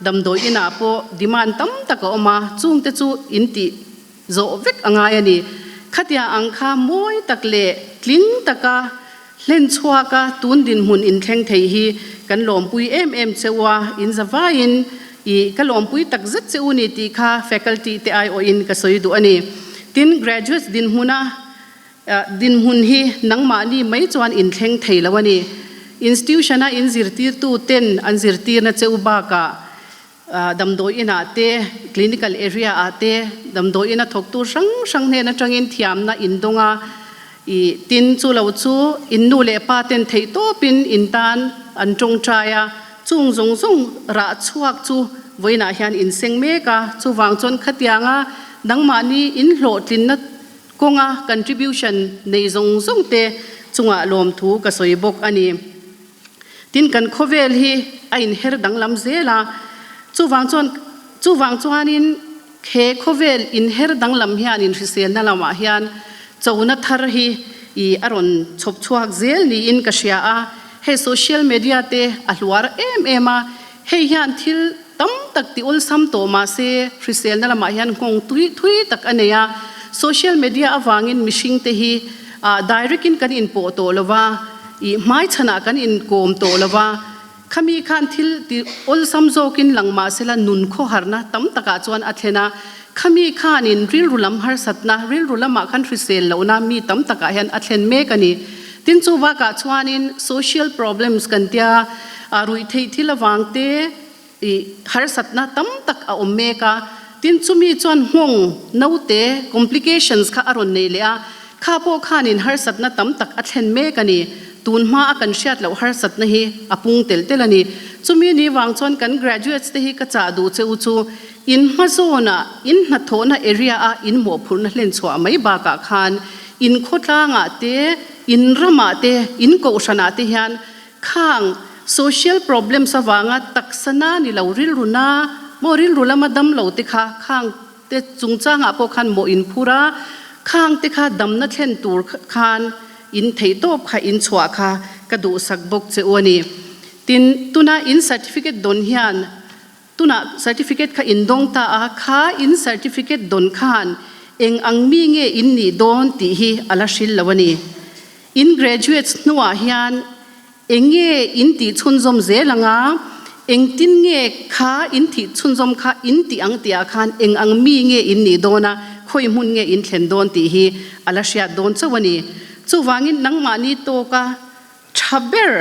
damdawi inah pawh demand tam tak a awm a, chungte chu in tih Zawh vek a ngai a ni. Khatia ang kha mawi tak leh tling taka hlen chhuaka tun dinhmun inthleng thei hi kan lawmpui em em che u a, in zavaiin I ka lawmpui tak zet che u ni tih kha faculty te aiawhin ka sawi duh a ni. Tin, graduates dinhmuna dinhmun hi nangmahni mai chuan inthleng thei lo a ni. Institution-a inzirtirtu ten an zirtirna che u bakah damdawi inah te, clinical area-ah te, damdawi ina thawktu hrang hrang hnen atangin thiamna indawng a, I tin chu lo chu in nu leh pa ten theih tawpin in tan an tawngtai a, chung zawng zawng rah chhuak chu vawiinah hian in seng mek a, chuvang chuan khatianga nangmahni in hlawhtlinna kawnga contribution nei zawng zawng te chungah lawmthu ka sawi bawk a ni. Tin kan khawvel hi a inher danglam zel a, chuvang chuan chuvang chuanin He khawvel inher danglam hianin hriselna lamah hian chona thar hi i a rawn chhawp chhuak zel niin ka hria a, hei social media te a hluar em em a, hei hian thil tam tak ti awlsam tawh mah se hriselna lamah hian nghawng tui thui tak a nei a, social media avangin mihring te hi direct in kan inpawh tawh lo va, i hmaichhanah kan inkawm tawh lo va. Khami khan thil ti awlsam zawkin lang mah sela nun khawharna tam takah chuan a thlen a. Khami khanin rilru lam harsatna, rilru lamah khan hrisel lohna mi tam takah hian a thlen mek a ni. Tin chu bakah chuanin social problems kan tia ruih theih thil avang te i harsatna tam tak a awm mek a. Tin chumi chuan nghawng naute complications kha a rawn nei leh a. Kha pawh khanin harsatna tam tak a thlen mek a ni. Tun hma a kan hriat loh harsatna hi a pung telh telh a ni. Chumi ni vang chuan kan graduates te hi ka chah duh che u chu in hma zawnah in hnathawhna area a in mawhphurhna hlen chhuah mai bakah khan in khawtlangah te, in ramah te, in kohhranah te hian khang social problems avanga taksa na ni lo rilru na maw rilru lama dam lo te kha khang Te chungchangah pawh khan mawh in phur a, khang te kha damna thlen tur khan in theih tawp kha in chhuah kha ka duhsak bawk che u a ni. Tin, tuna in certificate dawn hian tunah certificate kha in dawng ta a, kha in certificate dawn khan eng ang mi nge in nih dawn tih hi a la hril lo a ni. In graduates hnuah hian Eng nge in tih chhunzawm zel ang a? Engtin nge kha in thih chhunzawm kha in tih ang tihah khan eng ang mi nge in nih dawn a, khawi hmun nge in thlen dawn tih hi a la hriat dawn chauh a ni. Chuvangin nangmahni tawka tha ber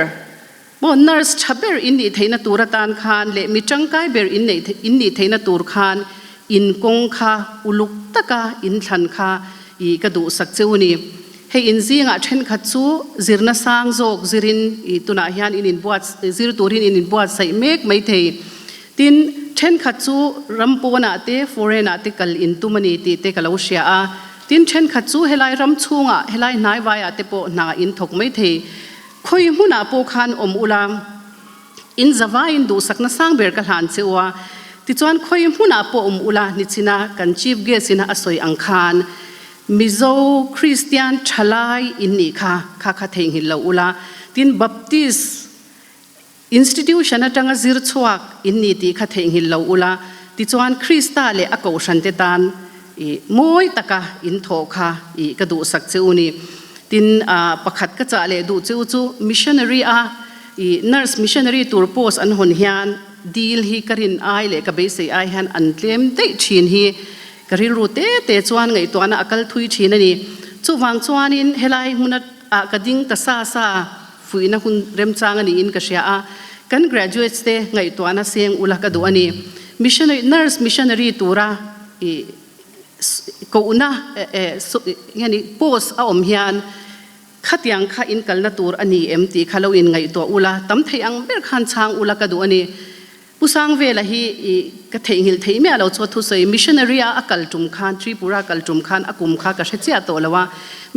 maw nurse tha ber in nih theihna tur atan khan leh mi tangkai ber in neih in nih theihna tur khan in kawng kha uluk taka in thlan kha i ka duhsak cheu a ni. Hei in zingah thenkhat chu zirna sang zawk zirin i tunah hian in inbuat zir turin in inbuatsaih mek mai thei. Tin, thenkhat chu ram pawnah te, foreign ah te kal in tum a ni tih te ka lo hria a. Tin, thenkhat chu helai ram chhungah, helai hnaivaiah te pawh hna in thawk mai thei. Khawi hmunah pawh khan awm ula, in zavaiin duhsakna sang ber ka hlan che u a. Tichuan, khawi hmunah pawh awm ula, nichina kan Chief Guest ina a sawi ang khan, Mizo Kristian thalai in nih kha kha kha theihnghilh lo ula, tin Baptist institution atanga zir chhuak in ni tih kha theihnghilh lo ula, tichuan Krista leh a kohhran te tan i mawi taka in thawh kha i ka duhsak che u ni. Tin pakhat ka chah leh duh che u chu missionary a i nurse missionary tur post an hawn hian dil hi ka rin ai leh ka beisei ai hian an tlem daih thin hi Ka rilru te te chuan ngaihtuahna a kal thui thin a ni. Chuvang chuanin helai hmuna ah ka ding ta sa sa fuihna hun remchang a niin ka hria a, kan graduates te ngaihtuahna seng ula ka duh a ni. Missionary, nurse missionary tura i kohna nge ni post a awm hian khatiang kha in kalna tur a ni em tih kha lo in ngaihtuah ula, tam thei ang ber khan chhang ula ka duh a ni. Pu Sangvela hi i ka theihnghilh theih miah lo chu a thusawi missionary a a kal tum khan Tripura kal tum khan a kum kha ka hre chiah tawh lo a,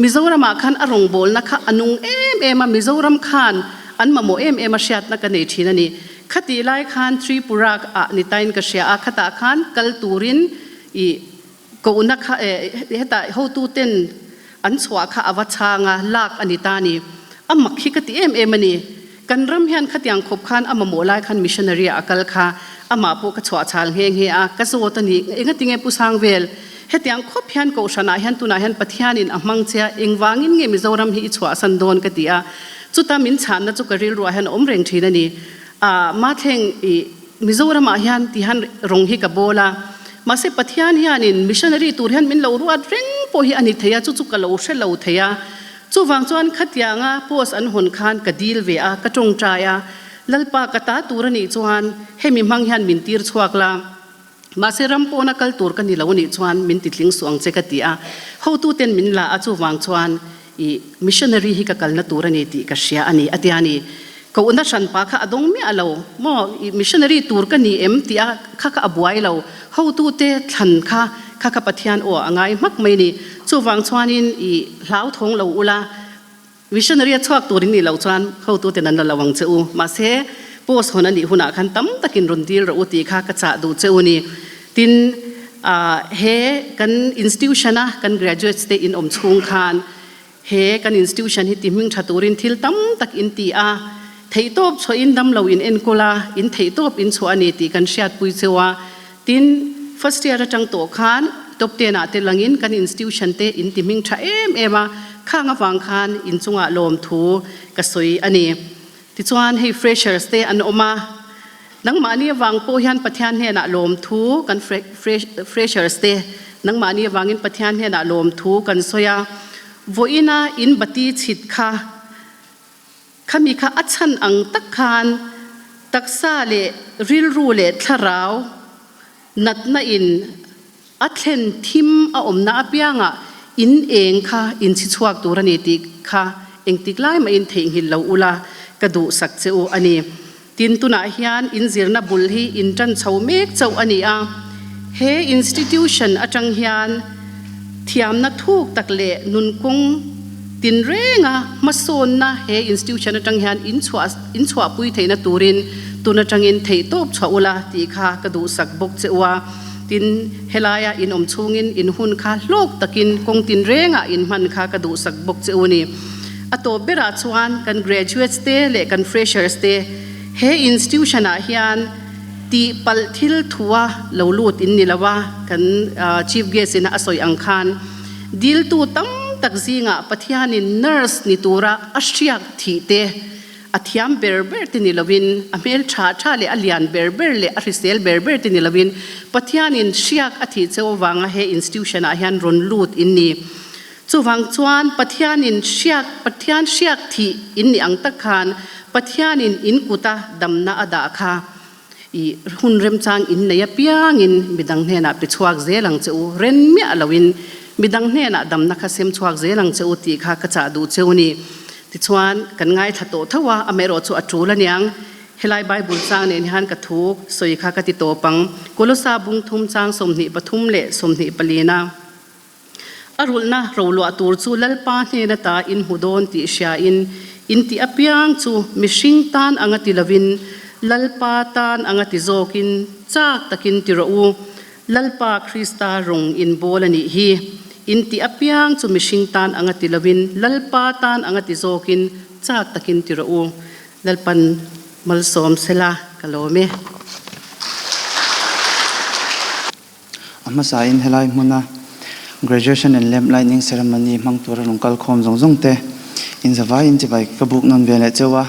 Mizoramah khan a rawngbawlna kha a nung em em a, Mizoram khan an mamawh em em a hriatna ka nei thin a ni. Khatih lai khan Tripura ah ni tain ka hria a, khatah khan kal turin i kohna kha hetah hotuten an chhuah kha a va chhang a, lak a ni ta a ni. A mak hi ka ti em em a ni. Kan ram hian khatiang khawp khan a mamawh lai khan missionary ah a kal kha amah pawh ka chhuah chhal nghe nghe a, ka zawt a ni. Engatinge Pu Sangvel, hetiang khawp hian Kohhran ah hian tunah hian Pathianin a hmang che a, engvangin nge Mizoram hi i chhuahsan dawn ka ti a. Chuta min chhanna chu ka rilruah hian a awm reng thin a ni. Aa, Mathleng i. Mizoramah hian ti hian rawng hi ka bawl a, mahse Pathian hianin missionary tur hian min lo ruat reng pawh hi a ni thei a, chu chu ka lo hre lo thei a. Chuvang chuan khatianga post an hawn khan ka dil ve a, ka tawngtai a, Lalpa ka ta tur a nih chuan hemi hmang hian min tir chhuak la, mahse ram pawna kal tur ka ni lo a nih chuan min ti tling suh ang che ka ti a, hotuten min la a, chuvang chuan i missionary hi ka kalna tur a ni tih ka hria a ni a tia ni. Kohna hranpa kha a dawng miah lo maw, i missionary tur ka ni em tih a kha kha a buai lo, hotute thlan kha kha kha Pathian aw a ngai hmak mai ni. Chuvang chuanin i hlauthawng lo ula, missionary a chhuak tur in nih loh chuan hotuten an la lo ang che u. Mahse, post hawn a nih hunah khan tam takin rawn dil rawh u tih kha ka chah duh che u ni. Tin, he kan institution a kan graduates te in awm chhung khan he kan institution hi ti hming tha turin thil tam tak in ti a, theihtawp chhuah in damlo in enkawl a, in theihtawp in chhuah a ni tih kan hriatpui cheu a. Tin, first year atang tawh khan top ten ah te langin kan institution te in ti hming tha em em a, khang avang khan inchungah lawmthu ka sawi a ni. Tichuan hei freshers te an awm a, Nangmahni avang pawh hian Pathian hnenah lawmthu kan freshers te nangmahni avangin Pathian hnenah lawmthu kan sawi a, vawiina in bati chhit kha khami kha a chhan ang tak khan taksa leh rilru leh thlarau natna in a thlen thim a awmna apiangah in eng kha in chhi chhuak tur a ni tih kha engtik lai mahin theihnghilh lo ula ka duhsak che u a ni. Tin, tunah hian in zirna bul hi in tan chho mek chauh a ni a, he institution atang hian thiamna thuk tak leh nunkawng tinrenga hmasawnna he institution atang hian in chhuah in chhuahpui theihna turin tun atangin theihtawp chhuah ula tih kha ka duhsak bawk che u a. Tin, helaia in awm chhungin in hun kha hlawk takin kawng tinrengah in hman kha ka duhsak bawk che u ni. A tawp berah chuan kan graduates te leh kan freshers te he institution ah hian tih palh thil thua lo lut in ni lo a, kan chief guest in a sawi ang khan diltu tam tak zingah Pathianin nurse ni tura a hriak thih te A thiam ber ber te ni lovin, a hmel tha tha leh a lian ber ber leh a hrisel ber ber te ni lovin, Pathianin hriak a thih cheu avanga he institution ah hian rawn lut in ni. Chuvang chuan Pathianin hriak, Pathian hriak thih in ni ang tak khan Pathianin in kuta damna a dah kha i hun remchang in nei apiangin midang hnenah pe chhuak zel ang che u, ren miah loin midang hnenah damna kha sem chhuak zel ang che u tih kha ka chah duh cheu ni. Tichuan, kan ngaithla tawh tho a, amaherawh chu a tul aniang. Helai Bible chang nen hian ka thu sawi kha ka ti tawp ang. Kolosa bung thum chang 23 leh 24 a. A rulhna roluah tur chu Lalpa hnen ata in hmu dawn tih hriain in tih apiang chu mihring tan anga ti lovin Lalpa tan anga ti zawkin chak takin ti rawh u. Lalpa Krista rawng in bawl a nih hi. In tih apiang chu mihring tan anga ti lovin Lalpa tan anga ti zawkin chak takin ti rawh u. Lalpan malsawm sela ka lawm e. A hmasain helai hmuna Graduation and Lamp Lighting Ceremony hmang tura rawn kal khawm zawng zawng te in zavaiin chibai ka buk nawn ve leh cheu a,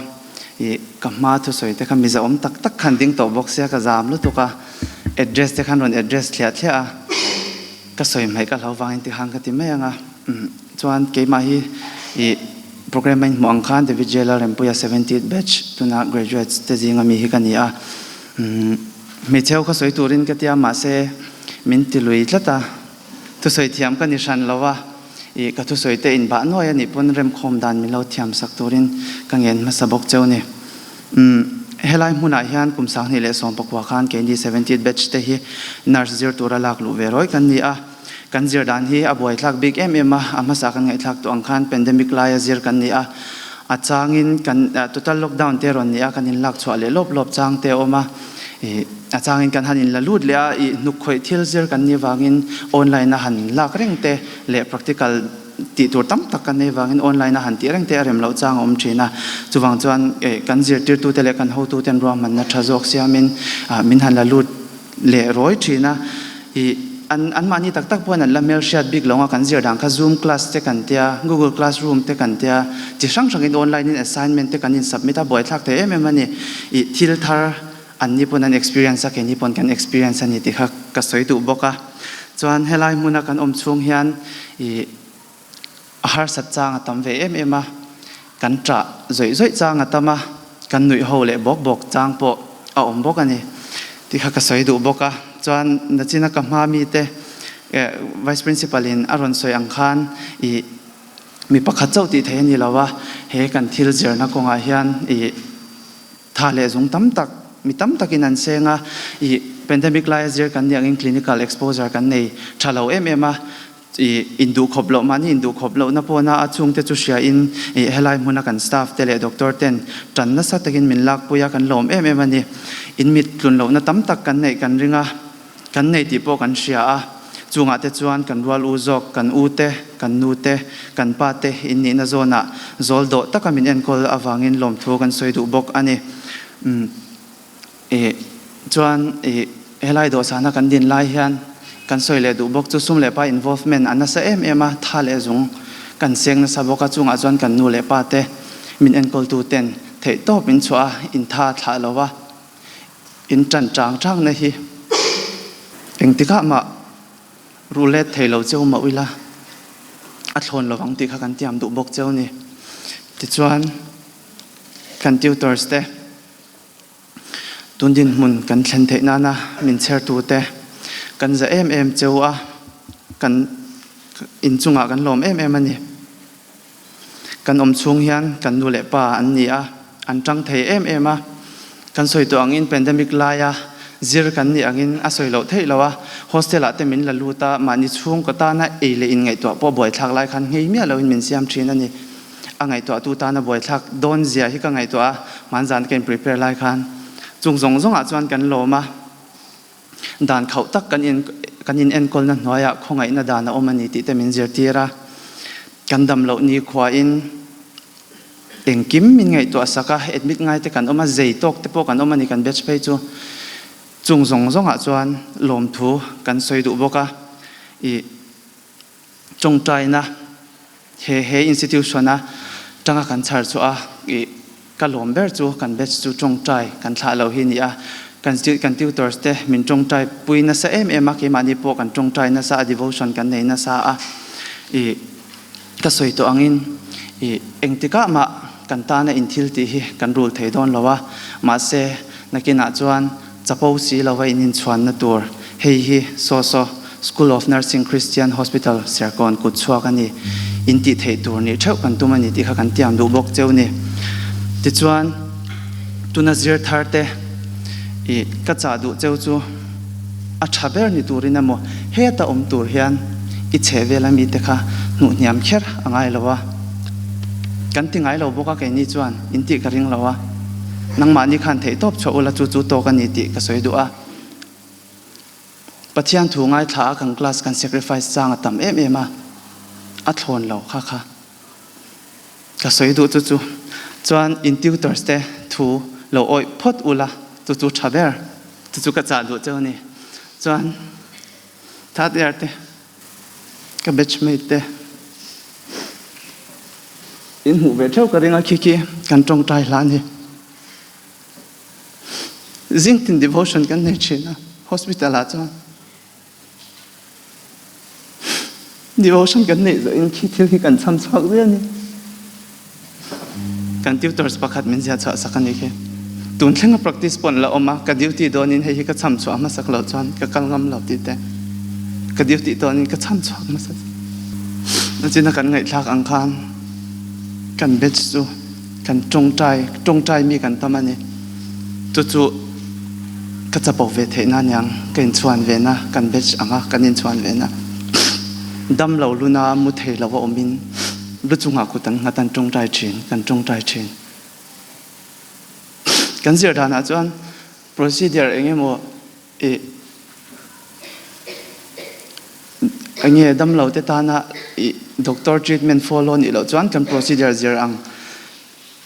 ih ka hma thusawi te kha miza awm tak tak khan ding tawh bawk sia ka zam lutuk a, address te khan rawn address thliah thliah a, ka sawi hmaih ka hlo vangin tikhan ka ti mai ang a, chuan keimah hi ih programme a inhmuh ang khan David J Lalrempuia 70th batch tuna graduates te zinga mi hi ka ni a. Hmeichhe ho kha sawi turin ka tia mahse min ti lui tlat a, thusawi thiam ka ni hran lo a, ih ka thusawi te inbah nuai a nih pawn remkhawm dan min lo thiam sak turin ka ngen hmasa bawk cheu ni. Umm helai hmunah hian kum 2019 khan keini 70th batch te hi nurse zir tura lak luh ve rawi kan ni a, kan zir dan hi a buaithlak bik em em a, a hmasa kan ngaihthlak tawh ang khan pandemic laia zir kan ni a, a changin kan total lockdown te rawn ni a, kan inlak chhuah leh lawp lawp chang te a awm a, ih a changin kan han inla lut leh a, ih hnuk khawih thil zir kan nih vangin online a han lak reng te leh practical tih tur tam tak kan nei vangin online a han tih reng te a rem loh chang a awm thin a, chuvang chuan kan zirtirtute leh kan hotuten ruahmanna tha zawk siamin min han la lut leh rawi thin a, ih an anmahni tak tak pawhin an la hmelhriat bik lo a, kan zir dan kha zoom class te kan tia, google classroom te kan tia, chi hrang hrangin online in assignment te kan in submit a, buaithlak thei em em a ni, ih thil thar. Anni pawn an experience a, keini pawn kan experience a ni tih kha ka sawi duh bawk a. Chuan helai hmuna kan awm chhung hian ih a harsat chang a tam ve em em a, kan ṭah zawih zawih chang a tam a, kan nuih ho leh bawk bawk chang pawh a awm bawk a ni tih kha ka sawi duh bawk a. Chuan nachina ka hma mite Vice Principal in a rawn sawi ang khan ih mi pakhat chauh tih theih a ni lo a, he kan thil zirna kawngah hian ih tha leh zung tam tak mi tam takin an seng a, ih pandemic laia zir kan nih angin clinical exposure kan nei tha lo em em a, ih induhkhawp loh mahni induhkhawp lohna pawhna a chhungte chu hriain ih helai hmuna kan staff te leh doctor ten tan nasa takin min lakpui a, kan lawm em em a ni. In mit tlun lohna tam tak kan neih kan ring a. Kan nei tih pawh kan hria a, chungah te chuan kan rual u zawk, kan u te, kan nu te, kan pa te in nihna zawnah zawl dawh taka min enkawl avangin lawmthu kan sawi duh bawk a ni. Umm ih chuan ih helai dawhsana kan din lai hian kan sawi leh duh bawk chu sum leh pa involvement a nasa em em a, tha leh zung kan seng nasa bawk a, chungah chuan kan nu leh pa te min enkawltu ten theihtawp in chhuah a, in tha thlah lo a. In ṭan ṭang ṭangna hi engtikah mah ruh let thei lo cheu mah ila a thlawn lovang tih kha kan tiam duh bawk cheu ni. Tichuan, kan tutors te tun dinhmun kan thlen theih nana min chhertu te kan za em em cheu a, kan inchungah kan lawm em em a ni. Kan awm chhung hian kan nu leh pa an ni a, an tang thei em em a. Kan sawi tawh angin pandemic laia zir kan nih angin a sawi loh theih lo a, hostel ah te min la lut a, mahni chhungkaw tana ei leh in ngaihtuah pawh buaithlak lai khan nghei miah loin min siam thin a ni. A ngaihtuahtu tana buaithlak dawn zia hi ka ngaihtuah a, hmanzan ka in prepare lai khan chung zawng zawngah chuan kan lawm a. Dan khauh tak kan in kan in enkawlna hnuaiah khawngaihna dan a awm a ni tih te min zirtir a. Kan dam loh ni khuain engkim min ngaihtuah sak a, admit ngai te kan awm a, zei tawk te pawh kan awm a ni kan batch phei chu. Chung zawng zawngah chuan lawmthu kan sawi duh bawk a. Ih tawngtaina he he institution a tanga kan chhar chhuah a ih ka lawm ber chu kan batch chu tawngtai kan thlah loh hi ni a kan kan tutors te min tawngtai pui nasa em em a keimahni pawh kan tawngtai nasa a devotion kan nei nasa a ih ka sawi tawh angin ih engtikah mah kan tana inthil tih hi kan rul thei dawn lo a mahse nakinah chuan Chapo si lova in inchhuanna tur hei hi saw saw School of Nursing Christian Hospital Serkawn kut chhuak a ni. In tih theih tur nih theuh kan tum a ni tih kha kan tiam duh bawk cheu ni. Tichuan, tuna zir thar te i ka chah duh cheu chu a tha ber ni turin emaw heta awm tur hian i chhe vel ami te kha hnuh hniam kher a ngai lo a. Kan ti ngai lo bawk a keini chuan in tih ka ring lo a. Nangmahni khan theihtawp chhuah ula chu chu tawk a ni tih ka sawi duh a. Pathian thu ngaithla a kan class kan sacrifice chang a tam em em a, a thlawn lo kha kha ka sawi duh chu chu. Chuan in tutors te thu lo awih phawt ula chu chu tha ber chu chu ka chah duh cheu a ni. Chuan third year te Ka batchmate te in hmuh ve theuh ka ring a khi khi kan tawngtai hla a ni. Zingtin devotion kan nei thin a hospital ah chuan devotion kan neih zawh in khi thil hi kan cham chhuak zui a ni. Kan tutors pakhat min ziah chhuah sak a ni khi. Tun thlenga practice pawh an la awm a, ka duty dawnin hei hi ka cham chhuah hmasak loh chuan ka kal ngam lo tih te, ka duty dawnin ka cham chhuak hmasa Nachina kan ngaihthlak ang khan kan batch chu kan tawngtai tawngtai mi kan tam a ni. Chu chu ka chapo ve theih na aniang ka inchhuan ve na kan batch anga kan inchhuan ve na. Dam lo luna mu thei lo a awmin Lu chungah kut an nghat an tawngtai thin, kan tawngtai thin. Kan zir danah chuan procedure eng emaw ih enge damlo te tana ih doctor treatment follow nih loh chuan kan procedure zir ang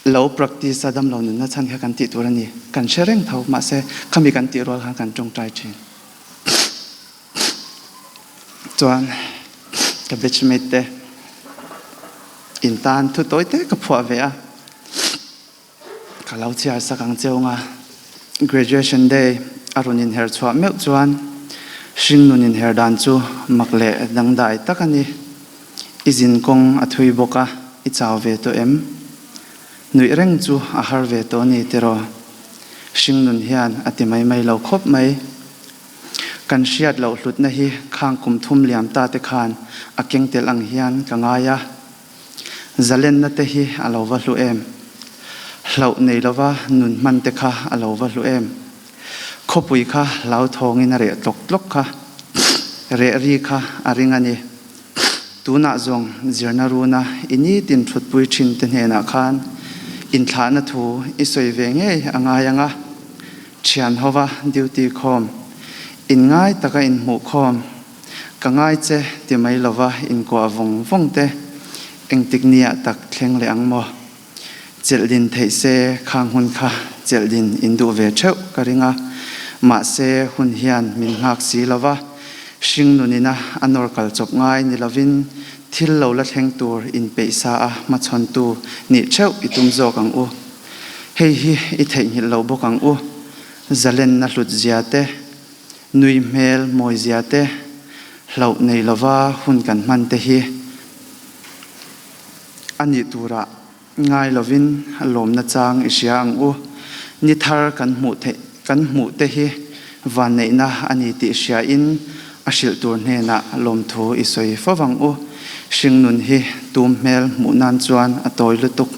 lo practice a damlo nunna chhan kha kan tih tur a ni. Kan hre reng tho mahse khami kan tih rual khan kan tawngtai thin. Chuan ka batchmate te in tan thu tawi te ka phuah ve a, ka lo chhiar sak ang cheu nga. Graduation Day a rawn inher chhuah meuh chuan hringnun inher dan chu mak leh dangdai tak a ni. I zin kawng a thui bawk a, i chau ve tawh em? Nuih reng chu a har ve tawh a ni tiraw? Hringnun hian a ti mai mai lo khawp mai. Kan hriat loh hlutna hi khang kum thum liam ta te khan a keng tel ang hian ka ngai a. Zalenna te hi a lo va hlu em? Hlauh nei lova nun hman te kha a lo va hlu em? Khawpui kha hlauthawngin a reh tlawk tlawk kha, reh ri kha a ring a ni. Tunah zawng zirna runa i nitin thutpui thin te hnenah khan inthlahna thu i sawi ve ngei a ngai ang a, thian hova duty khawm, inngai taka inhmuh khawm, Ka ngai che ti mai lova inkuah vawng vawng te, engtik nia tak thleng leh ang maw? Chelh din theih se khang hun kha chelh din in duh ve theuh ka ring a, mahse hun hian min nghak si lova, hringnunina a nawr kal chawp ngai ni lovin thil lo la thleng tur inpeih sa a hmachhawntu nih theuh i tum zawk ang u. Hei hi i theihnghilh lo bawk ang u, zalenna hlut zia te, Nui hmel mawizia te, hlauh nei lova hun kan hman te hi a nih turah ngai lovin lawmna chang i hria ang u. Ni thar kan hmuh theih kan hmuh te hi vanneihna a ni tih hriain a hrilh tur hnenah lawmthu i sawi fo vang u. Hringnun hi tum hmel hmuh nan chuan a tawi lutuk.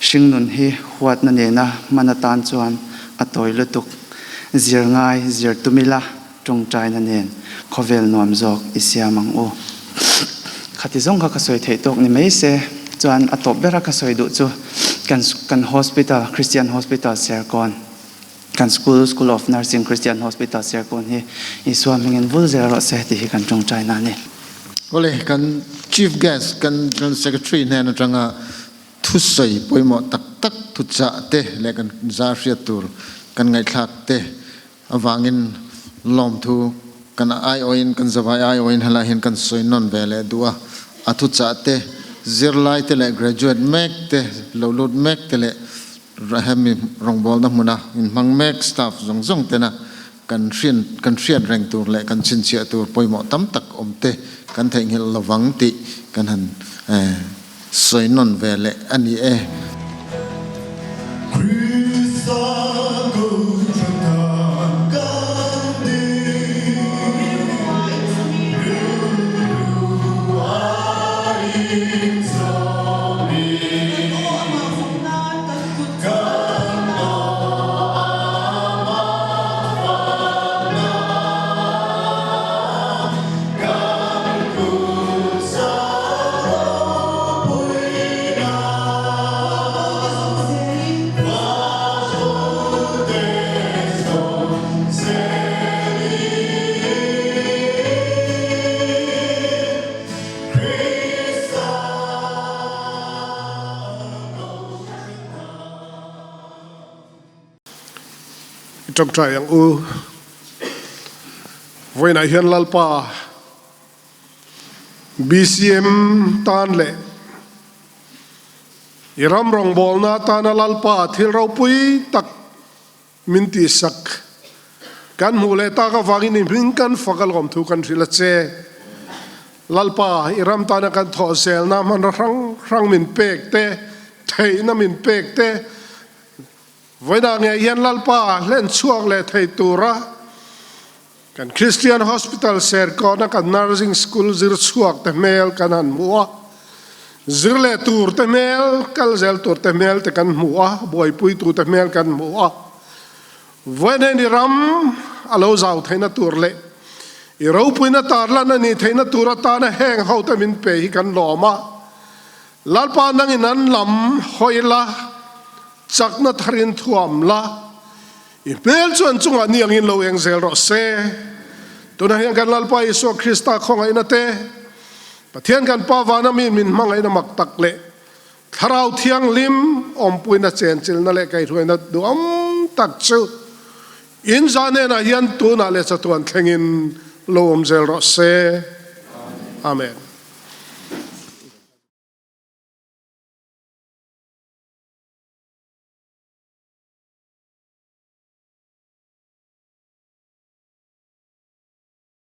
Hringnun hi huatna nena hman atan chuan a tawi lutuk. Zir ngai zir tum ila, tawngtaina nen khawvel nuam zawk i siam ang u. Khati zawng kha ka sawi theih tawk ni mai se, chuan a tawp bera ka sawi duh chu kan kan hospital, Christian Hospital Serkawn, kan school, School of Nursing Christian Hospital Serkawn hi Isua hmingin vul zel rawh se tih hi kan tawngtaina a ni. Awle, kan Chief Guest, kan General Secretary hnen atanga Thusawi pawimawh tak tak thuchah te leh kan zar hriat tur kan ngaihthlak te avangin lawmthu kan aiawhin kan zavai aiawhin helai hian kan sawi nawn ve leh duh a. A thuchah te, zirlai te leh graduate mek te, lo lut mek te leh hemi rawngbawlna hmuna inhmang mek staff zawng zawng tena kan hrian kan hriat reng tur leh kan chhinchhiah tur pawimawh tam tak awm te kan theihnghilh lovang tih kan han sawi nawn ve leh a ni e. I ṭawngṭai ang u. Vawiinah hian Lalpa BCM tan leh i ram rawngbawlna atana Lalpa thil ropui tak Min tihsak kan hmuh leh tak avangin i hming kan fak alawm thu kan hrilh a che. Lalpa, i ram tana kan thawh zelna hmanraw hrang hrang min pek te, theihna min pek te, vawiinah ngei hian Lalpa hlen chhuak leh thei tura kan Christian Hospital Serkawna kan Nursing School zir chhuak te hmel kan han hmu a, zir leh tur te hmel, kal zel tur te hmel te kan hmu a, buaipuitu te hmel kan hmu a. Vawiin i ram a lo zau theihna tur leh i ropuina tarlan a nih theihna tur atana heng hote min pe hi kan lawm a. Lalpa nangin an lam hawi la, chakna tharin thuam la, I hmel chu an chungah ni angin lo eng zel rawh se. Tunah hian kan Lalpa Isua Krista khawngaihna te, Pathian kan Pa vana mi min hmangaihna mak tak leh Thlarau Thianghlim awmpuina chenchilhna leh kaihhruaina duham tak chu in zah hnenah hian tunah leh chatuan thlengin lo awm zel rawh se. Amen.